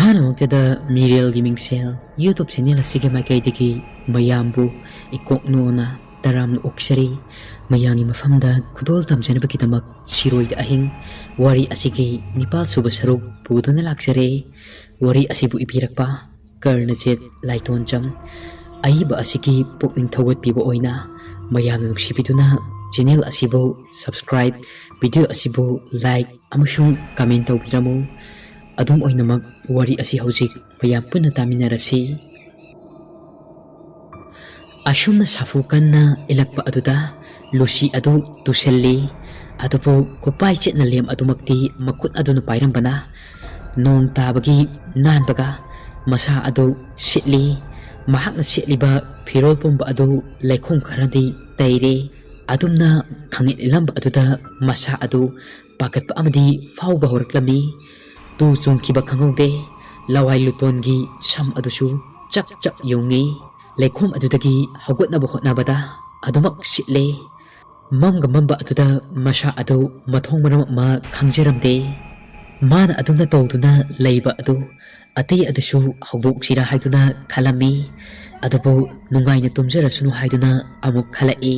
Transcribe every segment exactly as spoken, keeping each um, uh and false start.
ꯑꯍꯥꯟꯕꯃꯛꯇꯗ ꯃꯤꯔꯦꯜꯒꯤ ꯃꯤꯡꯁꯦꯜ YouTube channel ꯑꯁꯤꯒꯤ ꯃꯥꯏꯀꯩꯗꯒꯤ ꯃꯌꯥꯝꯕꯨ ꯏꯀꯣꯛ ꯅꯣꯟꯅ ꯇꯔꯥꯝꯅ ꯑꯣꯛꯆꯔꯤ꯫ ꯃꯌꯥꯝꯒꯤ ꯃꯐꯝꯗ ꯈꯨꯗꯣꯜ ꯇꯝꯖꯅꯕꯒꯤꯗꯃꯛ ꯁꯤꯔꯣꯏꯗ ꯑꯍꯤꯡ ꯋꯥꯔꯤ ꯑꯁꯤꯒꯤ ꯅꯤꯄꯥꯜ ꯁꯨꯕ ꯁꯔꯨꯛ ꯄꯨꯗꯨꯅ ꯂꯥꯛꯆꯔꯦ꯫ ꯋꯥꯔꯤ ꯑꯁꯤꯕꯨ ꯏꯕꯤꯔꯛꯄ ꯀꯔꯅꯖꯤꯠ ꯂꯥꯏꯇꯣꯟꯖꯝ꯫ ꯑꯏꯕ ꯑꯁꯤꯒꯤ ꯄꯨꯛꯅꯤꯡ ꯊꯧꯒꯠꯄꯤꯕ ꯑꯣꯏꯅ ꯃꯌꯥꯝꯅ ꯅꯨꯡꯁꯤꯕꯤꯗꯨꯅ ꯆꯦꯅꯦꯜ ꯑꯁꯤꯕꯨ subscribe, video ꯑꯁꯤꯕꯨ like ꯑꯃꯁꯨꯡ comment ꯇꯧꯕꯤꯔꯝꯃꯨ꯫ ꯑꯗꯨꯝ ꯑꯣꯏꯅꯃꯛ ꯋꯥꯔꯤ ꯑꯁꯤ ꯍꯧꯖꯤꯛ ꯃꯌꯥꯝ ꯄꯨꯟꯅ ꯇꯥꯃꯤꯟꯅꯔꯁꯤ꯫ ꯑꯁꯨꯝꯅ ꯁꯥꯐꯨ ꯀꯟꯅ ꯏꯜꯂꯛꯄ ꯑꯗꯨꯗ ꯂꯨꯁꯤ ꯑꯗꯨ ꯇꯨꯁꯤꯜꯂꯤ꯫ ꯑꯗꯨꯕꯨ ꯈꯨꯄꯥꯏ ꯆꯦꯠꯅ ꯂꯦꯝ ꯑꯗꯨꯃꯛꯇꯤ ꯃꯈꯨꯠ ꯑꯗꯨꯅ ꯄꯥꯏꯔꯝꯕꯅ ꯅꯣꯡ ꯇꯥꯕꯒꯤ ꯅꯥꯟꯕꯒ ꯃꯁꯥ ꯑꯗꯨ ꯁꯤꯠꯂꯤ꯫ ꯃꯍꯥꯛꯅ ꯁꯦꯠꯂꯤꯕ ꯐꯤꯔꯣꯜ ꯄꯨꯝꯕ ꯑꯗꯨ ꯂꯩꯈꯣꯝ ꯈꯔꯗꯤ ꯇꯩꯔꯦ꯫ ꯑꯗꯨꯝꯅ ꯈꯪꯏꯠ ꯏꯜꯂꯝꯕ ꯑꯗꯨꯗ ꯃꯁꯥ ꯑꯗꯨ ꯄꯥꯈꯠꯄ ꯑꯃꯗꯤ ꯐꯥꯎꯕ ꯍꯧꯔꯛꯂꯝꯃꯤ꯫ ꯇꯨ ꯆꯨꯡꯈꯤꯕ ꯈꯪꯍꯧꯗꯦ꯫ ꯂꯋꯥꯏ ꯂꯨꯇꯣꯟꯒꯤ ꯁꯝ ꯑꯗꯨꯁꯨ ꯆꯞ ꯆꯞ ꯌꯨꯡꯉꯤ꯫ ꯂꯩꯈꯣꯝ ꯑꯗꯨꯗꯒꯤ ꯍꯧꯒꯠꯅꯕ ꯍꯣꯠꯅꯕꯗ ꯑꯗꯨꯃꯛ ꯁꯤꯠꯂꯦ꯫ ꯃꯝꯒ ꯃꯝꯕ ꯑꯗꯨꯗ ꯃꯁꯥ ꯑꯗꯨ ꯃꯊꯣꯡ ꯃꯔꯝ ꯑꯃ ꯈꯪꯖꯔꯝꯗꯦ꯫ ꯃꯥꯅ ꯑꯗꯨꯝꯅ ꯇꯧꯗꯨꯅ ꯂꯩꯕ ꯑꯗꯨ ꯑꯇꯩ ꯑꯗꯨꯁꯨ ꯍꯧꯗꯣꯛꯁꯤꯔꯥ ꯍꯥꯏꯗꯨꯅ ꯈꯜꯂꯝꯃꯤ꯫ ꯑꯗꯨꯕꯨ ꯅꯨꯡꯉꯥꯏꯅ ꯇꯨꯝꯖꯔꯁꯅꯨ ꯍꯥꯏꯗꯨꯅ ꯑꯃꯨꯛ ꯈꯜꯂꯛꯏ꯫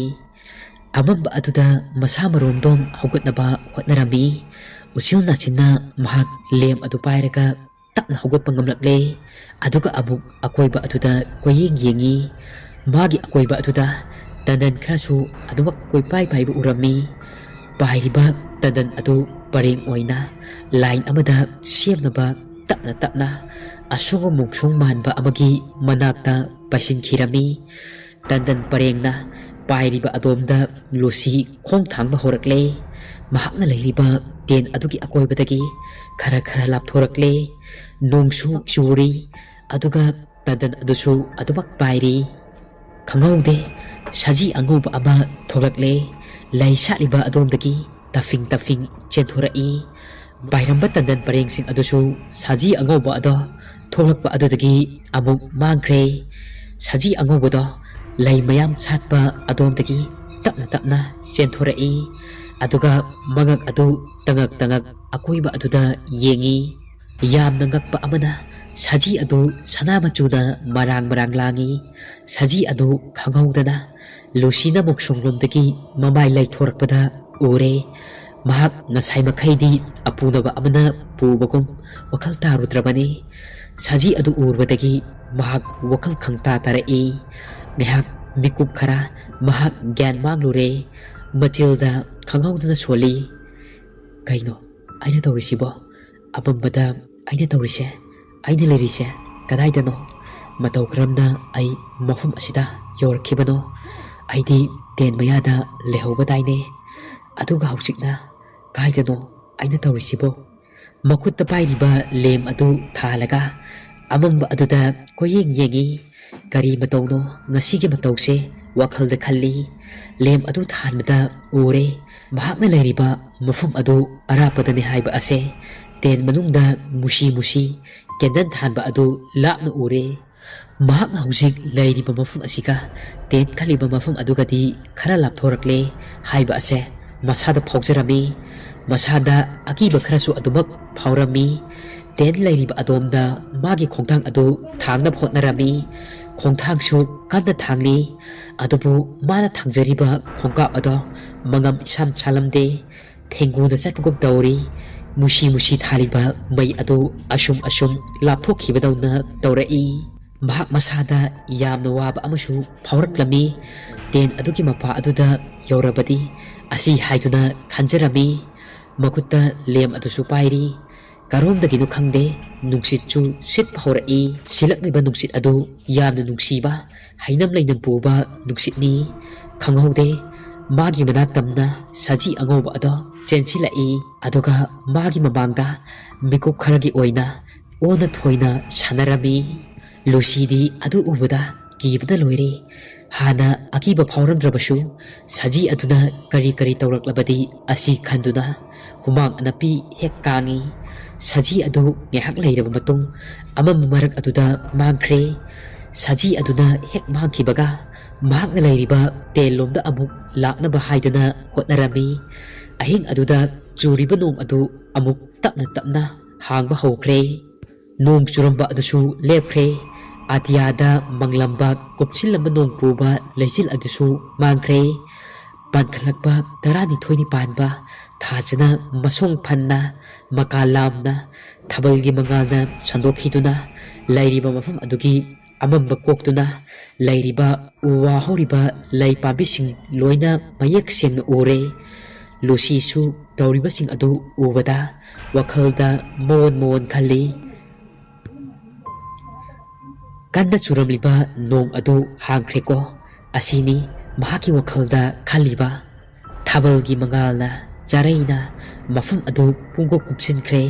ꯑꯃꯝꯕ ꯑꯗꯨꯗ ꯃꯁꯥ ꯃꯔꯣꯝꯗꯣꯝ ꯍꯧꯒꯠꯅꯕ ꯍꯣꯠꯅꯔꯝꯃꯤ꯫ ꯎꯆꯤꯜ ꯅꯥꯆꯤꯟꯅ ꯃꯍꯥꯛ ꯂꯦꯝ ꯑꯗꯨ ꯄꯥꯏꯔꯒ ꯇꯞꯅ ꯍꯧꯒꯠꯄ ꯉꯝꯂꯛꯂꯦ꯫ ꯑꯗꯨꯒ ꯑꯃꯨꯛ ꯑꯀꯣꯏꯕ ꯑꯗꯨꯗ ꯀꯣꯏꯌꯦꯡ ꯌꯦꯡꯉꯤ꯫ ꯃꯥꯒꯤ ꯑꯀꯣꯏꯕ ꯑꯗꯨꯗ ꯇꯟꯗꯟ ꯈꯔꯁꯨ ꯑꯗꯨꯃꯛ ꯀꯣꯏꯄꯥꯏ ꯄꯥꯏꯕ ꯎꯔꯝꯃꯤ꯫ ꯄꯥꯏꯔꯤꯕ ꯇꯟꯗꯟ ꯑꯗꯨ ꯄꯔꯦꯡ ꯑꯣꯏꯅ line ꯑꯃꯗ ꯁꯦꯝꯅꯕ ꯇꯞꯅ ꯇꯞꯅ ꯑꯁꯣꯡ ꯃꯣꯡꯁꯣꯡ ꯃꯥꯟꯕ ꯑꯃꯒꯤ ꯃꯅꯥꯛꯇ ꯄꯥꯏꯁꯤꯟꯈꯤꯔꯝꯃꯤ꯫ ꯇꯟꯗꯟ ꯄꯔꯦꯡꯅ ꯄꯥꯏꯔꯤꯕ ꯑꯗꯣꯝꯗ ꯂꯨꯁꯤ ꯈꯣꯡ ꯊꯥꯡꯕ ꯍꯧꯔꯛꯂꯦ꯫ ꯃꯍꯥꯛꯅ ꯂꯩꯔꯤꯕ ꯇꯦꯟ ꯑꯗꯨꯒꯤ ꯑꯀꯣꯏꯕꯗꯒꯤ ꯈꯔ ꯈꯔ ꯂꯥꯞꯊꯣꯔꯛꯂꯦ꯫ ꯅꯣꯡꯁꯨ ꯆꯨꯔꯤ, ꯑꯗꯨꯒ ꯇꯟꯗꯟ ꯑꯗꯨꯁꯨ ꯑꯗꯨꯃꯛ ꯄꯥꯏꯔꯤ꯫ ꯈꯪꯍꯧꯗꯦ, ꯁꯖꯤ ꯑꯉꯧꯕ ꯑꯃ ꯊꯣꯛꯂꯛꯂꯦ꯫ ꯂꯩ ꯁꯥꯠꯂꯤꯕ ꯑꯗꯣꯝꯗꯒꯤ ꯇꯐꯤꯡ ꯇꯐꯤꯡ ꯆꯦꯟꯊꯣꯔꯛꯏ꯫ ꯄꯥꯏꯔꯝꯕ ꯇꯟꯗꯟ ꯄꯔꯦꯡꯁꯤꯡ ꯑꯗꯨꯁꯨ ꯁꯖꯤ ꯑꯉꯧꯕ ꯑꯗꯣ ꯊꯣꯛꯂꯛꯄ ꯑꯗꯨꯗꯒꯤ ꯑꯃꯨꯛ ꯃꯥꯡꯈ꯭ꯔꯦ꯫ ꯁꯖꯤ ꯑꯉꯧꯕꯗꯣ ꯂꯩ ꯃꯌꯥꯝ ꯁꯥꯠꯄ ꯑꯗꯣꯝꯗꯒꯤ ꯇꯞꯅ ꯇꯞꯅ ꯆꯦꯟꯊꯣꯔꯛꯏ꯫ ꯑꯗꯨꯒ ꯃꯉꯛ ꯑꯗꯨ ꯇꯉꯛ ꯇꯉꯛ ꯑꯀꯣꯏꯕ ꯑꯗꯨꯗ ꯌꯦꯡꯉꯤ꯫ ꯌꯥꯝꯅ ꯉꯛꯄ ꯑꯃꯅ, ꯁꯖꯤ ꯑꯗꯨ ꯁꯅꯥ ꯃꯆꯨꯅ ꯃꯔꯥꯡ ꯃꯔꯥꯡ ꯂꯥꯡꯏ꯫ ꯁꯖꯤ ꯑꯗꯨ ꯈꯪꯍꯧꯗꯅ ꯂꯨꯁꯤꯅ ꯃꯣꯛꯁꯣꯡꯂꯣꯝꯗꯒꯤ ꯃꯃꯥꯏ ꯂꯩꯊꯣꯔꯛꯄꯗ ꯎꯔꯦ꯫ ꯃꯍꯥꯛ ꯉꯁꯥꯏ ꯃꯈꯩꯗꯤ ꯑꯄꯨꯅꯕ ꯑꯃꯅ ꯄꯨꯕꯒꯨꯝ ꯋꯥꯈꯜ ꯇꯥꯔꯨꯗ꯭ꯔꯕꯅꯤ꯫ ꯁꯖꯤ ꯑꯗꯨ ꯎꯔꯨꯕꯗꯒꯤ ꯃꯍꯥꯛ ꯋꯥꯈꯜ ꯈꯪꯇꯥ ꯇꯥꯔꯛꯏ꯫ ꯉꯥꯏꯍꯥꯛ ꯃꯤꯀꯨꯞ ꯈꯔ ꯃꯍꯥꯛ ꯒ꯭ꯌꯥꯟ ꯃꯥꯡꯂꯨꯔꯦ꯫ ꯃꯆꯤꯜꯗ ꯈꯪꯍꯧꯗꯅ ꯁꯣꯜꯂꯤ꯫ "ꯀꯩꯅꯣ ꯑꯩꯅ ꯇꯧꯔꯤꯁꯤꯕꯣ? ꯑꯄꯝꯕꯗ ꯑꯩꯅ ꯇꯧꯔꯤꯁꯦ, ꯑꯩꯅ ꯂꯩꯔꯤꯁꯦ ꯀꯗꯥꯏꯗꯅꯣ? ꯃꯇꯧ ꯀꯔꯝꯅ ꯑꯩ ꯃꯐꯝ ꯑꯁꯤꯗ ꯌꯧꯔꯛꯈꯤꯕꯅꯣ? ꯑꯩꯗꯤ ꯇꯦꯟ ꯃꯌꯥꯗ ꯂꯩꯍꯧꯕꯗꯥꯏꯅꯦ? ꯑꯗꯨꯒ ꯍꯧꯖꯤꯛꯅ ꯀꯥꯏꯗꯅꯣ ꯑꯩꯅ ꯇꯧꯔꯤꯁꯤꯕꯣ?" ꯃꯈꯨꯠꯇ ꯄꯥꯏꯔꯤꯕ ꯂꯦꯝ ꯑꯗꯨ ꯊꯥꯜꯂꯒ ꯑꯃꯝꯕ ꯑꯗꯨꯗ ꯀꯣꯏꯌꯦꯡ ꯌꯦꯡꯏ꯫ "ꯀꯔꯤ ꯃꯇꯧꯅꯣ ꯉꯁꯤꯒꯤ ꯃꯇꯧꯁꯦ?" ꯋꯥꯈꯜꯗ ꯈꯜꯂꯤ꯫ ꯂꯦꯝ ꯑꯗꯨ ꯊꯥꯟꯕꯗ ꯎꯔꯦ, ꯃꯍꯥꯛꯅ ꯂꯩꯔꯤꯕ ꯃꯐꯝ ꯑꯗꯨ ꯑꯔꯥꯞꯄꯗꯅꯤ ꯍꯥꯏꯕ ꯑꯁꯦ꯫ ꯇꯦꯟ ꯃꯅꯨꯡꯗ ꯃꯨꯁꯤ ꯃꯨꯁꯤ ꯀꯦꯟꯗꯜ ꯊꯥꯟꯕ ꯑꯗꯨ ꯂꯥꯞꯅ ꯎꯔꯦ꯫ ꯃꯍꯥꯛꯅ ꯍꯧꯖꯤꯛ ꯂꯩꯔꯤꯕ ꯃꯐꯝ ꯑꯁꯤꯒ ꯇꯦꯟ ꯈꯜꯂꯤꯕ ꯃꯐꯝ ꯑꯗꯨꯒꯗꯤ ꯈꯔ ꯂꯥꯞꯊꯣꯔꯛꯂꯦ ꯍꯥꯏꯕ ꯑꯁꯦ ꯃꯁꯥꯗ ꯐꯥꯎꯖꯔꯝꯃꯤ꯫ ꯃꯁꯥꯗ ꯑꯀꯤꯕ ꯈꯔꯁꯨ ꯑꯗꯨꯃꯛ ꯐꯥꯎꯔꯝꯃꯤ꯫ ꯇꯦꯟ ꯂꯩꯔꯤꯕ ꯑꯗꯣꯝꯗ ꯃꯥꯒꯤ ꯈꯣꯡꯊꯥꯡ ꯑꯗꯨ ꯊꯥꯡꯅꯕ ꯍꯣꯠꯅꯔꯝꯃꯤ꯫ ꯈꯣꯡꯊꯥꯡꯁꯨ ꯀꯟꯅ ꯊꯥꯡꯂꯤ꯫ ꯑꯗꯨꯕꯨ ꯃꯥꯅ ꯊꯥꯡꯖꯔꯤꯕ ꯈꯣꯡꯀꯥꯞ ꯑꯗꯣ ꯃꯉꯝ ꯏꯁꯥꯟ ꯁꯥꯂꯝꯗꯦ꯫ ꯊꯦꯡꯒꯨꯗ ꯆꯠꯄꯒꯨꯝ ꯇꯧꯔꯤ꯫ ꯃꯨꯁꯤ ꯃꯨꯁꯤ ꯊꯥꯜꯂꯤꯕ ꯃꯩ ꯑꯗꯨ ꯑꯁꯨꯝ ꯑꯁꯨꯝ ꯂꯥꯞꯊꯣꯛꯈꯤꯕꯗꯧꯅ ꯇꯧꯔꯛꯏ꯫ ꯃꯍꯥꯛ ꯃꯁꯥꯗ ꯌꯥꯝꯅ ꯋꯥꯕ ꯑꯃꯁꯨ ꯐꯥꯎꯔꯛꯂꯝꯃꯤ꯫ ꯇꯦꯟ ꯑꯗꯨꯒꯤ ꯃꯄꯥ ꯑꯗꯨꯗ ꯌꯧꯔꯕꯗꯤ ꯑꯁꯤ ꯍꯥꯏꯗꯨꯅ ꯈꯟꯖꯔꯝꯃꯤ꯫ ꯃꯈꯨꯠꯇ ꯂꯦꯝ ꯑꯗꯨꯁꯨ ꯄꯥꯏꯔꯤ꯫ ꯀꯔꯣꯝꯗꯒꯤꯅꯣ ꯈꯪꯗꯦ, ꯅꯨꯡꯁꯤꯠꯁꯨ ꯁꯤꯠꯄ ꯍꯧꯔꯛꯏ꯫ ꯁꯤꯜꯂꯛꯂꯤꯕ ꯅꯨꯡꯁꯤꯠ ꯑꯗꯨ ꯌꯥꯝꯅ ꯅꯨꯡꯁꯤꯕ, ꯍꯩꯅꯝ ꯂꯩꯅꯝ ꯄꯨꯕ ꯅꯨꯡꯁꯤꯠꯅꯤ꯫ ꯈꯪꯍꯧꯗꯦ, ꯃꯥꯒꯤ ꯃꯅꯥꯛ ꯇꯝꯅ ꯁꯖꯤ ꯑꯉꯧꯕ ꯑꯗꯣ ꯆꯦꯟꯁꯤꯜꯂꯛꯏ꯫ ꯑꯗꯨꯒ ꯃꯥꯒꯤ ꯃꯃꯥꯡꯗ ꯃꯤꯀꯨꯞ ꯈꯔꯒꯤ ꯑꯣꯏꯅ ꯑꯣꯟꯅ ꯊꯣꯏꯅ ꯁꯥꯟꯅꯔꯝꯃꯤ꯫ ꯂꯨꯁꯤꯗꯤ ꯑꯗꯨ ꯎꯕꯗ ꯀꯤꯕꯅ ꯂꯣꯏꯔꯦ꯫ ꯍꯥꯟꯅ ꯑꯀꯤꯕ ꯐꯥꯎꯔꯝꯗ꯭ꯔꯕꯁꯨ, ꯁꯖꯤ ꯑꯗꯨꯅ ꯀꯔꯤ ꯀꯔꯤ ꯇꯧꯔꯛꯂꯕꯗꯤ ꯑꯁꯤ ꯈꯟꯗꯨꯅ ꯍꯨꯃꯥꯡ ꯑꯅꯞꯄꯤ ꯍꯦꯛ ꯀꯥꯡꯏ꯫ ꯁꯖꯤ ꯑꯗꯨ ꯉꯥꯏꯍꯥꯛ ꯂꯩꯔꯕ ꯃꯇꯨꯡ ꯑꯃꯝꯕ ꯃꯔꯛ ꯑꯗꯨꯗ ꯃꯥꯡꯈ꯭ꯔꯦ꯫ ꯁꯖꯤ ꯑꯗꯨꯅ ꯍꯦꯛ ꯃꯥꯡꯈꯤꯕꯒ ꯃꯍꯥꯛꯅ ꯂꯩꯔꯤꯕ ꯇꯦꯜꯂꯣꯝꯗ ꯑꯃꯨꯛ ꯂꯥꯛꯅꯕ ꯍꯥꯏꯗꯅ ꯍꯣꯠꯅꯔꯝꯃꯤ꯫ ꯑꯍꯤꯡ ꯑꯗꯨꯗ ꯆꯨꯔꯤꯕ ꯅꯣꯡ ꯑꯗꯨ ꯑꯃꯨꯛ ꯇꯞꯅ ꯇꯞꯅ ꯍꯥꯡꯕ ꯍꯧꯈ꯭ꯔꯦ꯫ ꯅꯣꯡ ꯆꯨꯔꯝꯕ ꯑꯗꯨꯁꯨ ꯂꯦꯞꯈ꯭ꯔꯦ꯫ ꯑꯇꯤꯌꯥꯗ ꯃꯪꯂꯝꯕ ꯀꯨꯞꯁꯤꯜꯂꯝꯕ ꯅꯣꯡ ꯄꯨꯕ ꯂꯩꯆꯤꯜ ꯑꯗꯨꯁꯨ ꯃꯥꯡꯈ꯭ꯔꯦ꯫ ꯄꯥꯟꯈꯠꯂꯛꯄ ꯇꯔꯥꯅꯤꯊꯣꯏꯅꯤ ꯄꯥꯟꯕ ꯊꯥꯁꯤꯅ ꯃꯁꯣꯡ ꯐꯟꯅ, ꯃꯀꯥ ꯂꯥꯝꯅ, ꯊꯥꯕꯜꯒꯤ ꯃꯉꯥꯜꯅ ꯁꯟꯗꯣꯛꯈꯤꯗꯨꯅ ꯂꯩꯔꯤꯕ ꯃꯐꯝ ꯑꯗꯨꯒꯤ ꯑꯃꯝꯕ ꯀꯣꯛꯇꯨꯅ ꯂꯩꯔꯤꯕ ꯎ ꯋꯥ ꯍꯧꯔꯤꯕ ꯂꯩ ꯄꯥꯝꯕꯤꯁꯤꯡ ꯂꯣꯏꯅ ꯃꯌꯦꯛ ꯁꯦꯡꯅ ꯎꯔꯦ꯫ ꯂꯨꯁꯤꯁꯨ ꯇꯧꯔꯤꯕꯁꯤꯡ ꯑꯗꯨ ꯎꯕꯗ ꯋꯥꯈꯜꯗ ꯃꯑꯣꯟ ꯃꯑꯣꯟ ꯈꯜꯂꯤ꯫ ꯀꯟꯅ ꯆꯨꯔꯝꯂꯤꯕ ꯅꯣꯡ ꯑꯗꯨ ꯍꯥꯡꯈ꯭ꯔꯦꯀꯣ꯫ ꯑꯁꯤꯅꯤ ꯃꯍꯥꯛꯀꯤ ꯋꯥꯈꯜꯗ ꯈꯜꯂꯤꯕ꯫ ꯊꯥꯕꯜꯒꯤ ꯃꯉꯥꯜꯅ, ꯆꯥꯔꯩꯅ ꯃꯐꯝ ꯑꯗꯨ ꯄꯨꯡꯀꯨꯞ ꯀꯨꯞꯁꯤꯟꯈ꯭ꯔꯦ꯫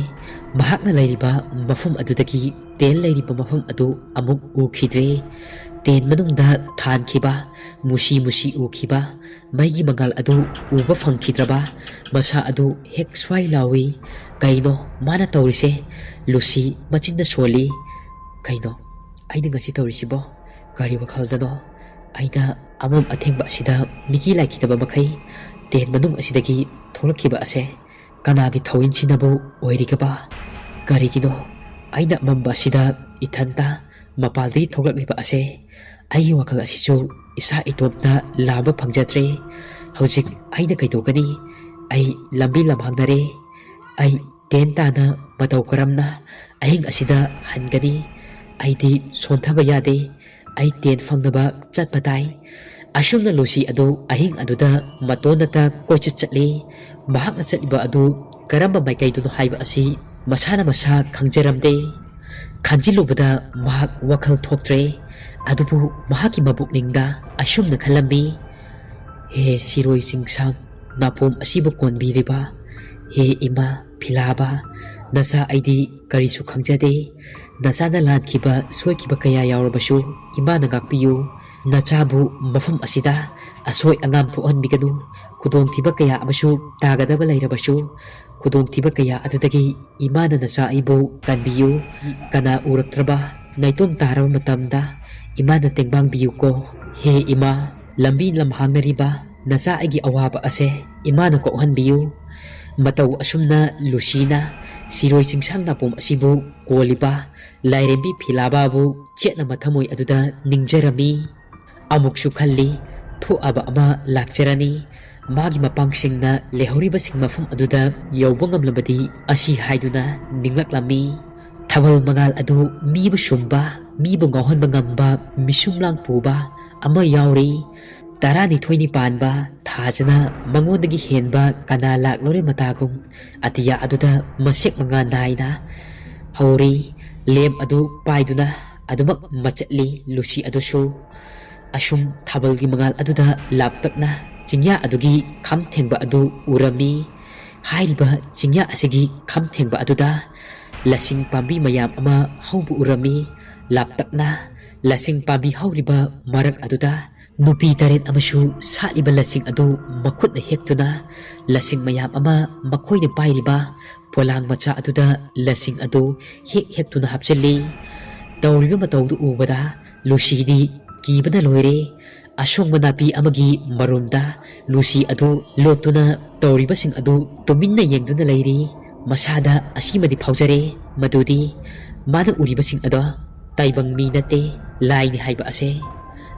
ꯃꯍꯥꯛꯅ ꯂꯩꯔꯤꯕ ꯃꯐꯝ ꯑꯗꯨꯗꯒꯤ ꯇꯦꯟ ꯂꯩꯔꯤꯕ ꯃꯐꯝ ꯑꯗꯨ ꯑꯃꯨꯛ ꯎꯈꯤꯗ꯭ꯔꯦ꯫ ꯇꯦꯟ ꯃꯅꯨꯡꯗ ꯊꯥꯟꯈꯤꯕ, ꯃꯨꯁꯤ ꯃꯨꯁꯤ ꯎꯈꯤꯕ ꯃꯩꯒꯤ ꯃꯉꯥꯜ ꯑꯗꯨ ꯎꯕ ꯐꯪꯈꯤꯗ꯭ꯔꯕ ꯃꯁꯥ ꯑꯗꯨ ꯍꯦꯛ ꯁ꯭ꯋꯥꯏ ꯂꯥꯎꯏ꯫ ꯀꯩꯅꯣ ꯃꯥꯅ ꯇꯧꯔꯤꯁꯦ? ꯂꯨꯁꯤ ꯃꯆꯤꯟꯗ ꯁꯣꯜꯂꯤ꯫ ꯀꯩꯅꯣ ꯑꯩꯅ ꯉꯁꯤ ꯇꯧꯔꯤꯁꯤꯕꯣ? ꯀꯔꯤ ꯋꯥꯈꯜꯗꯅꯣ? ꯑꯩꯅ ꯑꯃꯝ ꯑꯊꯦꯡꯕ ꯑꯁꯤꯗ ꯃꯤꯀꯤ ꯂꯥꯏꯈꯤꯗꯕ ꯃꯈꯩ ꯇꯦꯟ ꯃꯅꯨꯡ ꯑꯁꯤꯗꯒꯤ ꯊꯣꯛꯂꯛꯈꯤꯕ ꯑꯁꯦ ꯀꯅꯥꯒꯤ ꯊꯧꯑꯣꯏꯟꯁꯤꯅꯕꯨ ꯑꯣꯏꯔꯤꯒꯕ? ꯀꯔꯤꯒꯤꯅꯣ ꯑꯩꯅ ꯑꯃꯝꯕ ꯑꯁꯤꯗ ꯏꯊꯟꯇ ꯃꯄꯥꯜꯗꯒꯤ ꯊꯣꯛꯂꯛꯂꯤꯕ ꯑꯁꯦ? ꯑꯩꯒꯤ ꯋꯥꯈꯜ ꯑꯁꯤꯁꯨ ꯏꯁꯥ ꯏꯇꯣꯝꯇ ꯂꯥꯝꯕ ꯐꯪꯖꯗ꯭ꯔꯦ꯫ ꯍꯧꯖꯤꯛ ꯑꯩꯅ ꯀꯩꯗꯧꯒꯅꯤ? ꯑꯩ ꯂꯝꯕꯤ ꯂꯝꯍꯥꯡꯅꯔꯦ꯫ ꯑꯩ ꯇꯦꯟ ꯇꯥꯅ ꯃꯇꯧ ꯀꯔꯝꯅ ꯑꯍꯤꯡ ꯑꯁꯤꯗ ꯍꯟꯒꯅꯤ? ꯑꯩꯗꯤ ꯁꯣꯟꯊꯕ ꯌꯥꯗꯦ꯫ ꯑꯩ ꯇꯦꯟ ꯐꯪꯅꯕ ꯆꯠꯄ ꯇꯥꯏ꯫ ꯑꯁꯨꯝꯅ ꯂꯨꯁꯤ ꯑꯗꯨ ꯑꯍꯤꯡ ꯑꯗꯨꯗ ꯃꯇꯣꯟꯅꯇ ꯀꯣꯏꯆꯠ ꯆꯠꯂꯤ꯫ ꯃꯍꯥꯛꯅ ꯆꯠꯂꯤꯕ ꯑꯗꯨ ꯀꯔꯝꯕ ꯃꯥꯏꯀꯩꯗꯅꯣ ꯍꯥꯏꯕ ꯑꯁꯤ ꯃꯁꯥꯅ ꯃꯁꯥ ꯈꯪꯖꯔꯝꯗꯦ꯫ ꯈꯟꯖꯤꯜꯂꯨꯕꯗ ꯃꯍꯥꯛ ꯋꯥꯈꯜ ꯊꯣꯛꯇ꯭ꯔꯦ꯫ ꯑꯗꯨꯕꯨ ꯃꯍꯥꯛꯀꯤ ꯃꯕꯨꯛꯅꯤꯡꯗ ꯑꯁꯨꯝꯅ ꯈꯜꯂꯝꯃꯤ, "ꯍꯦ ꯁꯤꯔꯣꯏ ꯆꯤꯡꯁꯥꯡ, ꯅꯥꯄꯣꯝ ꯑꯁꯤꯕꯨ ꯀꯣꯟꯕꯤꯔꯤꯕ, ꯍꯦ ꯏꯃꯥ ꯐꯤꯂꯥꯕ, ꯅꯆꯥ ꯑꯩꯗꯤ ꯀꯔꯤꯁꯨ ꯈꯪꯖꯗꯦ꯫ ꯅꯆꯥꯅ ꯂꯥꯟꯈꯤꯕ, ꯁꯣꯏꯈꯤꯕ ꯀꯌꯥ ꯌꯥꯎꯔꯕꯁꯨ ꯏꯃꯥꯅ ꯉꯥꯛꯄꯤꯌꯨ꯫ ꯅꯆꯥꯕꯨ ꯃꯐꯝ ꯑꯁꯤꯗ ꯑꯁꯣꯏ ꯑꯉꯥꯝ ꯊꯣꯛꯍꯟꯕꯤꯒꯅꯨ꯫ ꯈꯨꯗꯣꯡꯊꯤꯕ ꯀꯌꯥ ꯑꯃꯁꯨ ꯇꯥꯒꯗꯕ ꯂꯩꯔꯕꯁꯨ, ꯈꯨꯗꯣꯡꯊꯤꯕ ꯀꯌꯥ ꯑꯗꯨꯗꯒꯤ ꯏꯃꯥꯅ ꯅꯆꯥ ꯑꯩꯕꯨ ꯀꯟꯕꯤꯌꯨ꯫ ꯀꯅꯥ ꯎꯔꯛꯇ꯭ꯔꯕ ꯅꯥꯏꯇꯣꯝ ꯇꯥꯔꯕ ꯃꯇꯝꯗ ꯏꯃꯥꯅ ꯇꯦꯡꯕꯥꯡꯕꯤꯌꯨꯀꯣ꯫ ꯍꯦ ꯏꯃꯥ, ꯂꯝꯕꯤ ꯂꯝꯍꯥꯡꯅꯔꯤꯕ ꯅꯆꯥ ꯑꯩꯒꯤ ꯑꯋꯥꯕ ꯑꯁꯦ ꯏꯃꯥꯅ ꯀꯣꯛꯍꯟꯕꯤꯌꯨ꯫ ꯃꯇꯧ ꯑꯁꯨꯝꯅ ꯂꯨꯁꯤꯅ ꯁꯤꯔꯣꯏ ꯆꯤꯡꯁꯥꯡ ꯅꯥꯄꯣꯝ ꯑꯁꯤꯕꯨ ꯀꯣꯜꯂꯤꯕ ꯂꯥꯏꯔꯦꯝꯕꯤ ꯐꯤꯂꯥꯕꯥꯕꯨ ꯆꯦꯠꯅ ꯃꯊꯃꯣꯏ ꯑꯗꯨꯗ ꯅꯤꯡꯖꯔꯝꯃꯤ꯫ ꯑꯃꯨꯛꯁꯨ ꯈꯜꯂꯤ, ꯊꯣꯛꯑꯕ ꯑꯃ ꯂꯥꯛꯆꯔꯅꯤ꯫ ꯃꯥꯒꯤ ꯃꯄꯥꯡꯁꯤꯡꯅ ꯂꯩꯍꯧꯔꯤꯕꯁꯤꯡ ꯃꯐꯝ ꯑꯗꯨꯗ ꯌꯧꯕ ꯉꯝꯂꯕꯗꯤ ꯑꯁꯤ ꯍꯥꯏꯗꯨꯅ ꯅꯤꯡꯂꯛꯂꯝꯃꯤ꯫ ꯊꯥꯕꯜ ꯃꯉꯥꯜ ꯑꯗꯨ ꯃꯤꯕꯨ ꯁꯨꯝꯕ, ꯃꯤꯕꯨ ꯉꯥꯎꯍꯟꯕ ꯉꯝꯕ ꯃꯤꯁꯨꯝꯂꯥꯡ ꯄꯨꯕ ꯑꯃ ꯌꯥꯎꯔꯤ꯫ ꯇꯔꯥꯅꯤꯊꯣꯏꯅꯤ ꯄꯥꯟꯕ ꯊꯥꯖꯅ ꯃꯉꯣꯟꯗꯒꯤ ꯍꯦꯟꯕ ꯀꯅꯥ ꯂꯥꯛꯂꯣꯔꯦ ꯃꯇꯥꯒꯨꯝ ꯑꯇꯤꯌꯥ ꯑꯗꯨꯗ ꯃꯁꯦꯛ ꯃꯉꯥꯜ ꯅꯥꯏꯅ ꯍꯧꯔꯤ꯫ ꯂꯦꯝ ꯑꯗꯨ ꯄꯥꯏꯗꯨꯅ ꯑꯗꯨꯃꯛ ꯃꯆꯠꯂꯤ ꯂꯨꯁꯤ ꯑꯗꯨꯁꯨ꯫ ꯑꯁꯨꯝ ꯊꯥꯕꯜꯒꯤ ꯃꯉꯥꯜ ꯑꯗꯨꯗ ꯂꯥꯞꯇꯛꯅ ꯆꯤꯡꯌꯥ ꯑꯗꯨꯒꯤ ꯈꯝ ꯊꯦꯡꯕ ꯑꯗꯨ ꯎꯔꯝꯃꯤ꯫ ꯍꯥꯏꯔꯤꯕ ꯆꯤꯡꯌꯥ ꯑꯁꯤꯒꯤ ꯈꯝ ꯊꯦꯡꯕ ꯑꯗꯨꯗ ꯂꯁꯤꯡ ꯄꯥꯝꯕꯤ ꯃꯌꯥꯝ ꯑꯃ ꯍꯧꯕ ꯎꯔꯝꯃꯤ꯫ ꯂꯥꯞꯇꯛꯅ ꯂꯁꯤꯡ ꯄꯥꯝꯕꯤ ꯍꯧꯔꯤꯕ ꯃꯔꯛ ꯑꯗꯨꯗ ꯅꯨꯄꯤ ꯇꯔꯦꯠ ꯑꯃꯁꯨ ꯁꯥꯠꯂꯤꯕ ꯂꯁꯤꯡ ꯑꯗꯨ ꯃꯈꯨꯠꯅ ꯍꯦꯛꯇꯨꯅ ꯂꯁꯤꯡ ꯃꯌꯥꯝ ꯑꯃ ꯃꯈꯣꯏꯅ ꯄꯥꯏꯔꯤꯕ ꯄꯣꯂꯥꯡ ꯃꯆꯥ ꯑꯗꯨꯗ ꯂꯁꯤꯡ ꯑꯗꯨ ꯍꯦꯛ ꯍꯦꯛꯇꯨꯅ ꯍꯥꯞꯆꯤꯜꯂꯤ꯫ ꯇꯧꯔꯤꯕ ꯃꯇꯧꯗꯨ ꯎꯕꯗ ꯂꯨꯁꯤꯗꯤ ꯀꯤꯕꯅ ꯂꯣꯏꯔꯦ꯫ ꯑꯁꯣꯡꯕ ꯅꯥꯄꯤ ꯑꯃꯒꯤ ꯃꯔꯨꯝꯗ ꯂꯨꯁꯤ ꯑꯗꯨ ꯂꯣꯠꯇꯨꯅ ꯇꯧꯔꯤꯕꯁꯤꯡ ꯑꯗꯨ ꯇꯨꯃꯤꯟꯅ ꯌꯦꯡꯗꯨꯅ ꯂꯩꯔꯤ꯫ ꯃꯁꯥꯗ ꯑꯁꯤꯃꯗꯤ ꯐꯥꯎꯖꯔꯦ, ꯃꯗꯨꯗꯤ ꯃꯥꯅ ꯎꯔꯤꯕꯁꯤꯡ ꯑꯗꯣ ꯇꯥꯏꯕꯪ ꯃꯤ ꯅꯠꯇꯦ, ꯂꯥꯏꯅꯤ ꯍꯥꯏꯕ ꯑꯁꯦ꯫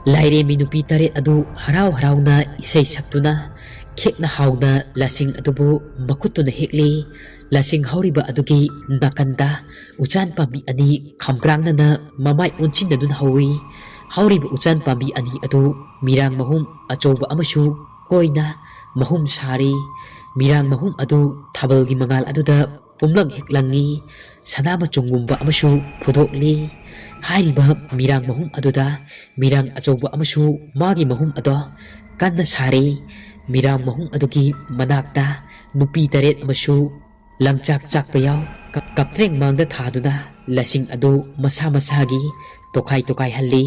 ꯂꯥꯏꯔꯦꯝꯕꯤ ꯅꯨꯄꯤ ꯇꯔꯦꯠ ꯑꯗꯨ ꯍꯔꯥꯎ ꯍꯔꯥꯎꯅ ꯏꯁꯩ ꯁꯛꯇꯨꯅ ꯈꯦꯛꯅ ꯍꯥꯎꯅ ꯂꯁꯤꯡ ꯑꯗꯨꯕꯨ ꯃꯈꯨꯠꯇꯨꯅ ꯍꯦꯛꯂꯤ꯫ ꯂꯁꯤꯡ ꯍꯧꯔꯤꯕ ꯑꯗꯨꯒꯤ ꯅꯥꯀꯟꯗ ꯎꯆꯥꯟ ꯄꯥꯝꯕꯤ ꯑꯅꯤ ꯈꯝꯕ꯭ꯔꯥꯡꯅꯅ ꯃꯃꯥꯏ ꯑꯣꯟꯁꯤꯟꯅꯗꯨꯅ ꯍꯧꯏ꯫ ꯍꯧꯔꯤꯕ ꯎꯆꯥꯟ ꯄꯥꯝꯕꯤ ꯑꯅꯤ ꯑꯗꯨ ꯃꯤꯔꯥꯡ ꯃꯍꯨꯝ ꯑꯆꯧꯕ ꯑꯃꯁꯨ ꯀꯣꯏꯅ ꯃꯍꯨꯝ ꯁꯥꯔꯤ꯫ ꯃꯤꯔꯥꯡ ꯃꯍꯨꯝ ꯑꯗꯨ ꯊꯥꯕꯜꯒꯤ ꯃꯉꯥꯜ ꯑꯗꯨꯗ ꯄꯨꯝꯂꯪ ꯍꯦꯛ ꯂꯪꯉꯤ꯫ ꯁꯅꯥ ꯃꯆꯨꯝꯒꯨꯝꯕ ꯑꯃꯁꯨ ꯐꯨꯗꯣꯛꯂꯤ꯫ ꯍꯥꯏꯔꯤꯕ ꯃꯤꯔꯥꯡ ꯃꯍꯨꯝ ꯑꯗꯨꯗ ꯃꯤꯔꯥꯡ ꯑꯆꯧꯕ ꯑꯃꯁꯨ ꯃꯥꯒꯤ ꯃꯍꯨꯝ ꯑꯗꯣ ꯀꯟꯅ ꯁꯥꯔꯤ꯫ ꯃꯤꯔꯥꯡ ꯃꯍꯨꯝ ꯑꯗꯨꯒꯤ ꯃꯅꯥꯛꯇ ꯅꯨꯄꯤ ꯇꯔꯦꯠ ꯑꯃꯁꯨ ꯂꯪꯆꯥꯛ ꯆꯥꯛꯄ ꯌꯥꯎ ꯀꯞ-, ꯀꯞꯇ꯭ꯔꯦꯡ ꯃꯥꯡꯗ ꯊꯥꯗꯨꯅ ꯂꯁꯤꯡ ꯑꯗꯨ ꯃꯁꯥ ꯃꯁꯥꯒꯤ ꯇꯣꯈꯥꯏ ꯇꯣꯈꯥꯏꯍꯜꯂꯤ꯫